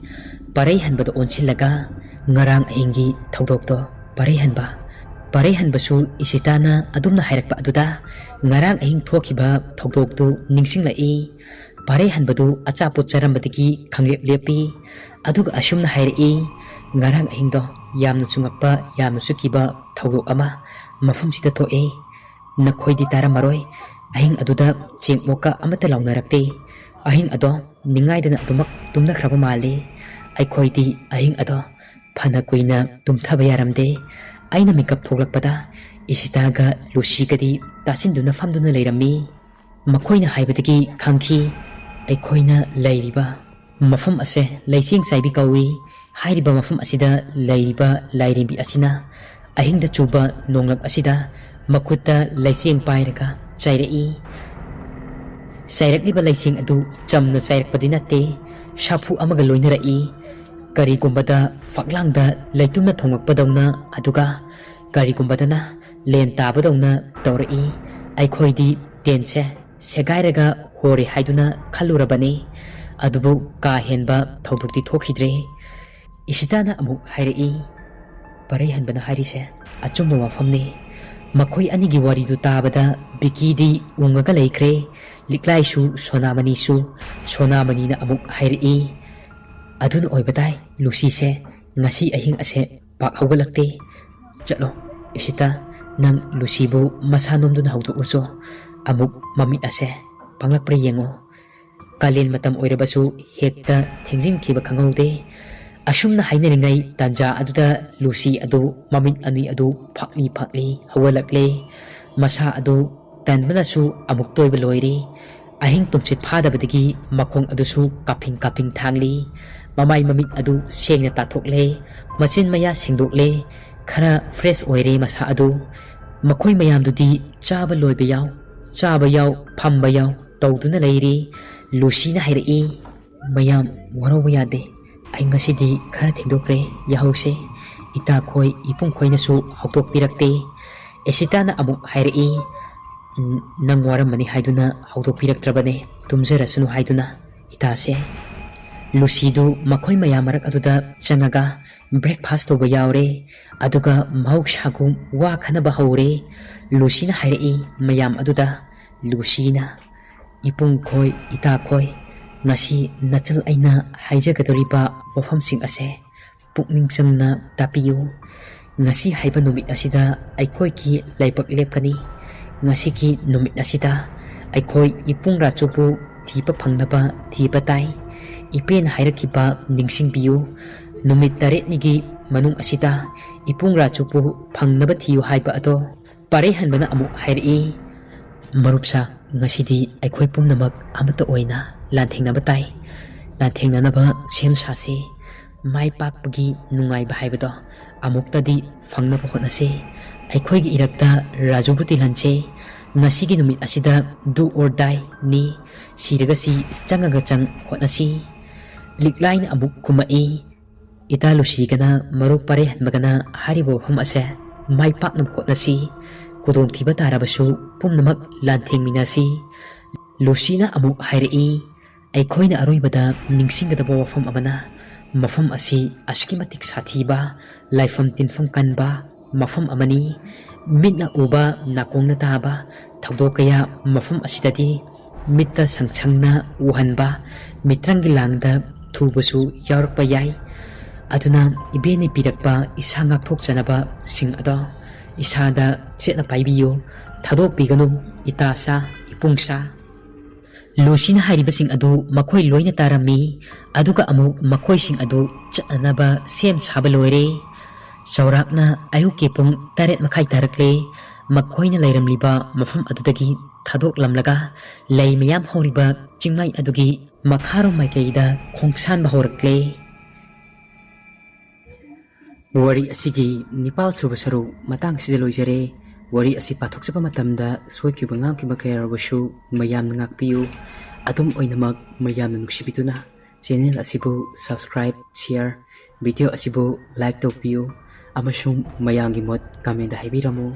ꯄꯔꯩꯍꯟꯕꯗ ꯑꯣꯟꯁꯤꯜꯂꯒ, "ꯉꯔꯥꯡ ꯑꯍꯤꯡꯒꯤ ꯊꯧꯗꯣꯛꯇꯣ, ꯄꯔꯩꯍꯟꯕ?" ꯄꯔꯩꯍꯟꯕꯁꯨ ꯏꯁꯤꯇꯥꯅ ꯑꯗꯨꯝꯅ ꯍꯥꯏꯔꯛꯄ ꯑꯗꯨꯗ ꯉꯔꯥꯡ ꯑꯍꯤꯡ ꯊꯣꯛꯈꯤꯕ ꯊꯧꯗꯣꯛꯇꯨ ꯅꯤꯡꯁꯤꯡꯂꯛꯏ꯫ ꯄꯔꯩꯍꯟꯕꯗꯨ ꯑꯆꯥꯄꯣꯠ ꯆꯥꯔꯝꯕꯗꯒꯤ ꯈꯪꯂꯦꯞ ꯂꯦꯞꯄꯤ꯫ ꯑꯗꯨꯒ ꯑꯁꯨꯝꯅ ꯍꯥꯏꯔꯛꯏ, "ꯉꯔꯥꯡ ꯑꯍꯤꯡꯗꯣ ꯌꯥꯝꯅ ꯆꯨꯉꯛꯄ, ꯌꯥꯝꯅꯁꯨ ꯀꯤꯕ ꯊꯧꯗꯣꯛ ꯑꯃ ꯃꯐꯝꯁꯤꯗ ꯊꯣꯛꯑꯦ꯫ ꯅꯈꯣꯏꯗꯤ ꯇꯥꯔꯝꯃꯔꯣꯏ꯫ ꯑꯍꯤꯡ ꯑꯗꯨꯗ ꯆꯦꯡ ꯑꯣꯛꯀ ꯑꯃꯠꯇ ꯂꯥꯎꯅꯔꯛꯇꯦ꯫ ꯑꯍꯤꯡ ꯑꯗꯣ ꯅꯤꯡꯉꯥꯏꯗꯅ ꯑꯗꯨꯃꯛ ꯇꯨꯝꯅꯈ꯭ꯔꯕ ꯃꯥꯜꯂꯤ꯫ ꯑꯩꯈꯣꯏꯗꯤ ꯑꯍꯤꯡ ꯑꯗꯣ ꯐꯅ ꯀꯨꯏꯅ ꯇꯨꯝꯊꯕ ꯌꯥꯔꯝꯗꯦ꯫ ꯑꯩꯅ ꯃꯤꯀꯞ ꯊꯣꯛꯂꯛꯄꯗ ꯏꯁꯤꯇꯥꯒ ꯂꯨꯁꯤꯒꯗꯤ ꯇꯥꯁꯤꯟꯗꯨꯅ ꯐꯝꯗꯨꯅ ꯂꯩꯔꯝꯃꯤ꯫ ꯃꯈꯣꯏꯅ ꯍꯥꯏꯕꯗꯒꯤ ꯈꯪꯈꯤ, ꯑꯩꯈꯣꯏꯅ ꯂꯩꯔꯤꯕ ꯃꯐꯝ ꯑꯁꯦ ꯂꯩꯆꯤꯡ ꯆꯥꯏꯕꯤ ꯀꯧꯏ꯫ ꯍꯥꯏꯔꯤꯕ ꯃꯐꯝ ꯑꯁꯤꯗ ꯂꯩꯔꯤꯕ ꯂꯥꯏꯔꯦꯝꯕꯤ ꯑꯁꯤꯅ ꯑꯍꯤꯡꯗ ꯆꯨꯕ ꯅꯣꯡꯂꯛ ꯑꯁꯤꯗ ꯃꯈꯨꯠꯇ ꯂꯩꯆꯦꯡ ꯄꯥꯏꯔꯒ ꯆꯥꯏꯔꯛꯏ꯫ ꯆꯥꯏꯔꯛꯂꯤꯕ ꯂꯩꯆꯦꯡ ꯑꯗꯨ ꯆꯝꯅ ꯆꯥꯏꯔꯛꯄꯗꯤ ꯅꯠꯇꯦ, ꯁꯥꯐꯨ ꯑꯃꯒ ꯂꯣꯏꯅꯔꯛꯏ꯫ ꯀꯔꯤꯒꯨꯝꯕꯗ ꯐꯛꯂꯥꯡꯗ ꯂꯩꯇꯨꯝꯅ ꯊꯣꯡꯂꯛꯄꯗꯧꯅ, ꯑꯗꯨꯒ ꯀꯔꯤꯒꯨꯝꯕꯗꯅ ꯂꯦꯟ ꯇꯥꯕꯗꯧꯅ ꯇꯧꯔꯛꯏ꯫ ꯑꯩꯈꯣꯏꯗꯤ ꯇꯦꯟꯁꯦ ꯁꯦꯒꯥꯏꯔꯒ ꯍꯣꯔꯦ ꯍꯥꯏꯗꯨꯅ ꯈꯜꯂꯨꯔꯕꯅꯤ꯫ ꯑꯗꯨꯕꯨ ꯀꯥ ꯍꯦꯟꯕ ꯊꯧꯗꯣꯛꯇꯤ ꯊꯣꯛꯈꯤꯗ꯭ꯔꯦ꯫" ꯏꯁꯤꯇꯥꯅ ꯑꯃꯨꯛ ꯍꯥꯏꯔꯛꯏ, "ꯄꯔꯩꯍꯟꯕꯅ ꯍꯥꯏꯔꯤꯁꯦ ꯑꯆꯨꯝꯕ ꯋꯥꯐꯝꯅꯤ꯫ ꯃꯈꯣꯏ ꯑꯅꯤꯒꯤ ꯋꯥꯔꯤꯗꯨ ꯇꯥꯕꯗ ꯕꯤꯀꯤꯗꯤ ꯎꯪꯉꯒ ꯂꯩꯈ꯭ꯔꯦ꯫ ꯂꯤꯛꯂꯥꯏꯁꯨ ꯁꯣꯅꯥꯃꯅꯤꯁꯨ꯫" ꯁꯣꯅꯥꯃꯅꯤꯅ ꯑꯃꯨꯛ ꯍꯥꯏꯔꯛꯏ, "ꯑꯗꯨꯅ ꯑꯣꯏꯕ ꯇꯥꯏ, ꯂꯨꯁꯤꯁꯦ ꯉꯁꯤ ꯑꯍꯤꯡ ꯑꯁꯦ ꯄꯥꯛ ꯍꯧꯒꯠꯂꯛꯇꯦ꯫ ꯆꯠꯂꯣ ꯏꯁꯤꯇꯥ, ꯅꯪ ꯂꯨꯁꯤꯕꯨ ꯃꯁꯥ ꯅꯣꯝꯗꯨꯅ ꯍꯧꯗꯣꯛꯎꯆꯣ꯫ ꯑꯃꯨꯛ ꯃꯃꯤꯠ ꯑꯁꯦ ꯄꯥꯡꯂꯛꯄ꯭ꯔꯥ ꯌꯦꯡꯉꯣ꯫" ꯀꯥꯂꯦꯟ ꯃꯇꯝ ꯑꯣꯏꯔꯕꯁꯨ ꯍꯦꯛꯇ ꯊꯦꯡꯖꯤꯟꯈꯤꯕ ꯈꯪꯍꯧꯗꯦ꯫ ꯑꯁꯨꯝꯅ ꯍꯥꯏꯅꯔꯤꯉꯩ ꯇꯥꯟꯖꯥ ꯑꯗꯨꯗ ꯂꯨꯁꯤ ꯑꯗꯨ ꯃꯃꯤꯠ ꯑꯅꯤ ꯑꯗꯨ ꯐꯥꯛꯂꯤ ꯐꯥꯛꯂꯤ ꯍꯧꯒꯠꯂꯛꯂꯦ꯫ ꯃꯁꯥ ꯑꯗꯨ ꯇꯟꯕꯅꯁꯨ ꯑꯃꯨꯛꯇ ꯑꯣꯏꯕ ꯂꯣꯏꯔꯦ꯫ ꯑꯍꯤꯡ ꯇꯨꯝꯁꯤꯠ ꯐꯥꯗꯕꯗꯒꯤ ꯃꯈꯣꯡ ꯑꯗꯨꯁꯨ ꯀꯥꯞꯐꯤꯡ ꯀꯥꯞꯐꯤꯡ ꯊꯥꯡꯂꯤ꯫ ꯃꯃꯥꯏ ꯃꯃꯤꯠ ꯑꯗꯨ ꯁꯦꯡꯅ ꯇꯥꯊꯣꯛꯂꯦ꯫ ꯃꯆꯤꯟ ꯃꯌꯥ ꯁꯦꯡꯗꯣꯛꯂꯦ꯫ ꯈꯔ ꯐ꯭ꯔꯦꯁ ꯑꯣꯏꯔꯦ ꯃꯁꯥ ꯑꯗꯨ꯫ ꯃꯈꯣꯏ ꯃꯌꯥꯝꯗꯨꯗꯤ ꯆꯥꯕ ꯂꯣꯏꯕ ꯌꯥꯎ, ꯆꯥꯕ ꯌꯥꯎ, ꯐꯝꯕ ꯌꯥꯎ ꯇꯧꯗꯨꯅ ꯂꯩꯔꯤ꯫ ꯂꯨꯁꯤꯅ ꯍꯥꯏꯔꯛꯏ, "ꯃꯌꯥꯝ ꯋꯥꯔꯧꯕ ꯌꯥꯗꯦ꯫ ꯑꯩ ꯉꯁꯤꯗꯤ ꯈꯔ ꯊꯦꯡꯗꯣꯛꯈ꯭ꯔꯦ ꯌꯥꯍꯧꯁꯦ꯫ ꯏꯇꯥꯈꯣꯏ, ꯏꯄꯨꯡꯈꯣꯏꯅꯁꯨ ꯍꯧꯗꯣꯛꯄꯤꯔꯛꯇꯦ꯫" ꯑꯦꯁꯤꯇꯥꯅ ꯑꯃꯨꯛ ꯍꯥꯏꯔꯛꯏ, "ꯎꯝ, ꯅꯪ ꯋꯥꯔꯝꯃꯅꯤ ꯍꯥꯏꯗꯨꯅ ꯍꯧꯗꯣꯛꯄꯤꯔꯛꯇ꯭ꯔꯕꯅꯦ, ꯇꯨꯝꯖꯔꯁꯅꯨ ꯍꯥꯏꯗꯨꯅ ꯏꯇꯥꯁꯦ꯫" ꯂꯨꯁꯤꯗꯨ ꯃꯈꯣꯏ ꯃꯌꯥꯝ ꯃꯔꯛ ꯑꯗꯨꯗ ꯆꯪꯉꯒ breakfast ꯇꯧꯕ ꯌꯥꯎꯔꯦ꯫ ꯑꯗꯨꯒ ꯃꯍꯧꯁꯥꯒꯨꯝ ꯋꯥ ꯈꯟꯅꯕ ꯍꯧꯔꯦ꯫ ꯂꯨꯁꯤꯅ ꯍꯥꯏꯔꯛꯏ ꯃꯌꯥꯝ ꯑꯗꯨꯗ, ꯂꯨꯁꯤꯅ, "ꯏꯄꯨꯡ ꯈꯣꯏ, ꯏꯇꯥ ꯈꯣꯏ, ꯉꯁꯤ ꯅꯆꯜ ꯑꯩꯅ ꯍꯥꯏꯖꯒꯗꯧꯔꯤꯕ ꯋꯥꯐꯝꯁꯤꯡ ꯑꯁꯦ ꯄꯨꯛꯅꯤꯡ ꯆꯪꯅ ꯇꯥꯕꯤꯌꯨ꯫ ꯉꯁꯤ ꯍꯥꯏꯕ ꯅꯨꯃꯤꯠ ꯑꯁꯤꯗ ꯑꯩꯈꯣꯏꯒꯤ ꯂꯥꯏꯕꯛ ꯂꯦꯞꯀꯅꯤ꯫ ꯉꯁꯤꯒꯤ ꯅꯨꯃꯤꯠ ꯑꯁꯤꯗ ꯑꯩꯈꯣꯏ ꯏꯄꯨꯡ ꯔꯥꯖꯨꯕꯨ ꯊꯤꯕ ꯐꯪꯅꯕ ꯊꯤꯕ ꯇꯥꯏ꯫ ꯏꯄꯦꯅ ꯍꯥꯏꯔꯛꯈꯤꯕ ꯅꯤꯡꯁꯤꯡꯕꯤꯌꯨ꯫ ꯅꯨꯃꯤꯠ ꯇꯔꯦꯠꯅꯤꯒꯤ ꯃꯅꯨꯡ ꯑꯁꯤꯗ ꯏꯄꯨꯡ ꯔꯥꯖꯨꯕꯨ ꯐꯪꯅꯕ ꯊꯤꯌꯨ" ꯍꯥꯏꯕ ꯑꯗꯣ꯫ ꯄꯥꯔꯩꯍꯟꯕꯅ ꯑꯃꯨꯛ ꯍꯥꯏꯔꯛꯏ, "ꯃꯔꯨꯞꯁꯥ, ꯉꯁꯤꯗꯤ ꯑꯩꯈꯣꯏ ꯄꯨꯝꯅꯃꯛ ꯑꯃꯠꯇ ꯑꯣꯏꯅ ꯂꯥꯟꯊꯦꯡꯅꯕ ꯇꯥꯏ꯫ ꯂꯥꯟꯊꯦꯡꯅꯅꯕ ꯁꯦꯝ ꯁꯥꯁꯤ꯫ ꯃꯥꯏ ꯄꯥꯛꯄꯒꯤ ꯅꯨꯡꯉꯥꯏꯕ ꯍꯥꯏꯕꯗꯣ ꯑꯃꯨꯛꯇꯗꯤ ꯐꯪꯅꯕ ꯍꯣꯠꯅꯁꯤ꯫ ꯑꯩꯈꯣꯏꯒꯤ ꯏꯔꯛꯇ ꯔꯥꯖꯨꯕꯨ ꯇꯤꯜꯍꯟꯁꯤ꯫ ꯉꯁꯤꯒꯤ ꯅꯨꯃꯤꯠ ꯑꯁꯤꯗ do or die ꯅꯤ꯫ ꯁꯤꯔꯒ ꯁꯤ, ꯆꯪꯉꯒ ꯆꯪ ꯍꯣꯠꯅꯁꯤ꯫" ꯂꯤꯛꯂꯥꯏꯅ ꯑꯃꯨꯛ ꯈꯨꯝꯃꯛꯏ, "ꯏꯇꯥ ꯂꯨꯁꯤꯒꯅ ꯃꯔꯨꯞ ꯄꯥꯔꯩꯍꯟꯕꯒꯅ ꯍꯥꯏꯔꯤꯕ ꯋꯥꯐꯝ ꯑꯁꯦ ꯃꯥꯏ ꯄꯥꯛꯅꯕ ꯍꯣꯠꯅꯁꯤ꯫ ꯈꯨꯗꯣꯡꯊꯤꯕ ꯇꯥꯔꯕꯁꯨ ꯄꯨꯝꯅꯃꯛ ꯂꯥꯟꯊꯦꯡꯃꯤꯟꯅꯁꯤ꯫" ꯂꯨꯁꯤꯅ ꯑꯃꯨꯛ ꯍꯥꯏꯔꯛꯏ, "ꯑꯩꯈꯣꯏꯅ ꯑꯔꯣꯏꯕꯗ ꯅꯤꯡꯁꯤꯡꯒꯗꯕ ꯋꯥꯐꯝ ꯑꯃꯅ, ꯃꯐꯝ ꯑꯁꯤ ꯑꯁꯨꯛꯀꯤ ꯃꯇꯤꯛ ꯁꯥꯊꯤꯕ, ꯂꯥꯏꯐꯝ ꯇꯤꯟꯐꯝ ꯀꯟꯕ ꯃꯐꯝ ꯑꯃꯅꯤ꯫ ꯃꯤꯠꯅ ꯎꯕ, ꯅꯥꯀꯣꯡꯅ ꯇꯥꯕ ꯊꯧꯗꯣꯛ ꯀꯌꯥ ꯃꯐꯝ ꯑꯁꯤꯗꯗꯤ ꯃꯤꯠꯇ ꯁꯪ ꯁꯪꯅ ꯎꯍꯟꯕ, ꯃꯤꯇ꯭ꯔꯪꯒꯤ ꯂꯥꯡꯗ ꯊꯨꯕꯁꯨ ꯌꯥꯎꯔꯛꯄ ꯌꯥꯏ꯫ ꯑꯗꯨꯅ ꯏꯕꯦꯟꯅ ꯄꯤꯔꯛꯄ ꯏꯁꯥ ꯉꯥꯛꯊꯣꯛꯆꯅꯕꯁꯤꯡ ꯑꯗꯣ ꯏꯁꯥꯗ ꯆꯦꯠꯅ ꯄꯥꯏꯕꯤꯌꯨ꯫ ꯊꯥꯗꯣꯛꯄꯤꯒꯅꯨ, ꯏꯇꯥꯁꯥ, ꯏꯄꯨꯡꯁꯥ꯫" ꯂꯨꯁꯤꯅ ꯍꯥꯏꯔꯤꯕꯁꯤꯡ ꯑꯗꯨ ꯃꯈꯣꯏ ꯂꯣꯏꯅ ꯇꯥꯔꯝꯃꯤ꯫ ꯑꯗꯨꯒ ꯑꯃꯨꯛ ꯃꯈꯣꯏꯁꯤꯡ ꯑꯗꯨ ꯆꯠꯅꯅꯕ ꯁꯦꯝ ꯁꯥꯕ ꯂꯣꯏꯔꯦ꯫ ꯆꯥꯎꯔꯥꯛꯅ ꯑꯌꯨꯛꯀꯤ ꯄꯨꯡ ꯇꯔꯦꯠ ꯃꯈꯥꯏ ꯇꯥꯔꯛꯂꯦ꯫ ꯃꯈꯣꯏꯅ ꯂꯩꯔꯝꯂꯤꯕ ꯃꯐꯝ ꯑꯗꯨꯗꯒꯤ ꯊꯥꯗꯣꯛꯂꯝꯂꯒ ꯂꯩ ꯃꯌꯥꯝ ꯍꯧꯔꯤꯕ ꯆꯤꯡꯃꯥꯏ ꯑꯗꯨꯒꯤ ꯃꯈꯥꯔꯣꯝ ꯃꯥꯏꯀꯩꯗ ꯈꯣꯡꯁꯥꯟꯕ ꯍꯧꯔꯛꯂꯦ꯫ ꯋꯥꯔꯤ ꯑꯁꯤꯒꯤ ꯅꯤꯄꯥꯜ ꯁꯨꯕ ꯁꯔꯨꯛ ꯃꯇꯥꯡ ꯑꯁꯤꯗ ꯂꯣꯏꯖꯔꯦ꯫ ꯋꯥꯔꯤ ꯑꯁꯤ ꯄꯥꯊꯣꯛꯆꯕ ꯃꯇꯝꯗ ꯁꯣꯏꯈꯤꯕ ꯉꯥꯝꯈꯤꯕ ꯀꯌꯥ ꯌꯥꯎꯔꯕꯁꯨ ꯃꯌꯥꯝꯅ ꯉꯥꯛꯄꯤꯌꯨ꯫ ꯑꯗꯨꯝ ꯑꯣꯏꯅꯃꯛ ꯃꯌꯥꯝꯅ ꯅꯨꯡꯁꯤꯕꯤꯗꯨꯅ channel ꯑꯁꯤꯕꯨ subscribe, share, video ꯑꯁꯤꯕꯨ like ꯇꯧꯕꯤꯌꯨ ꯑꯃꯁꯨꯡ ꯃꯌꯥꯝꯒꯤ ꯃꯣꯠ comment ꯍꯥꯏꯕꯤꯔꯝꯃꯨ꯫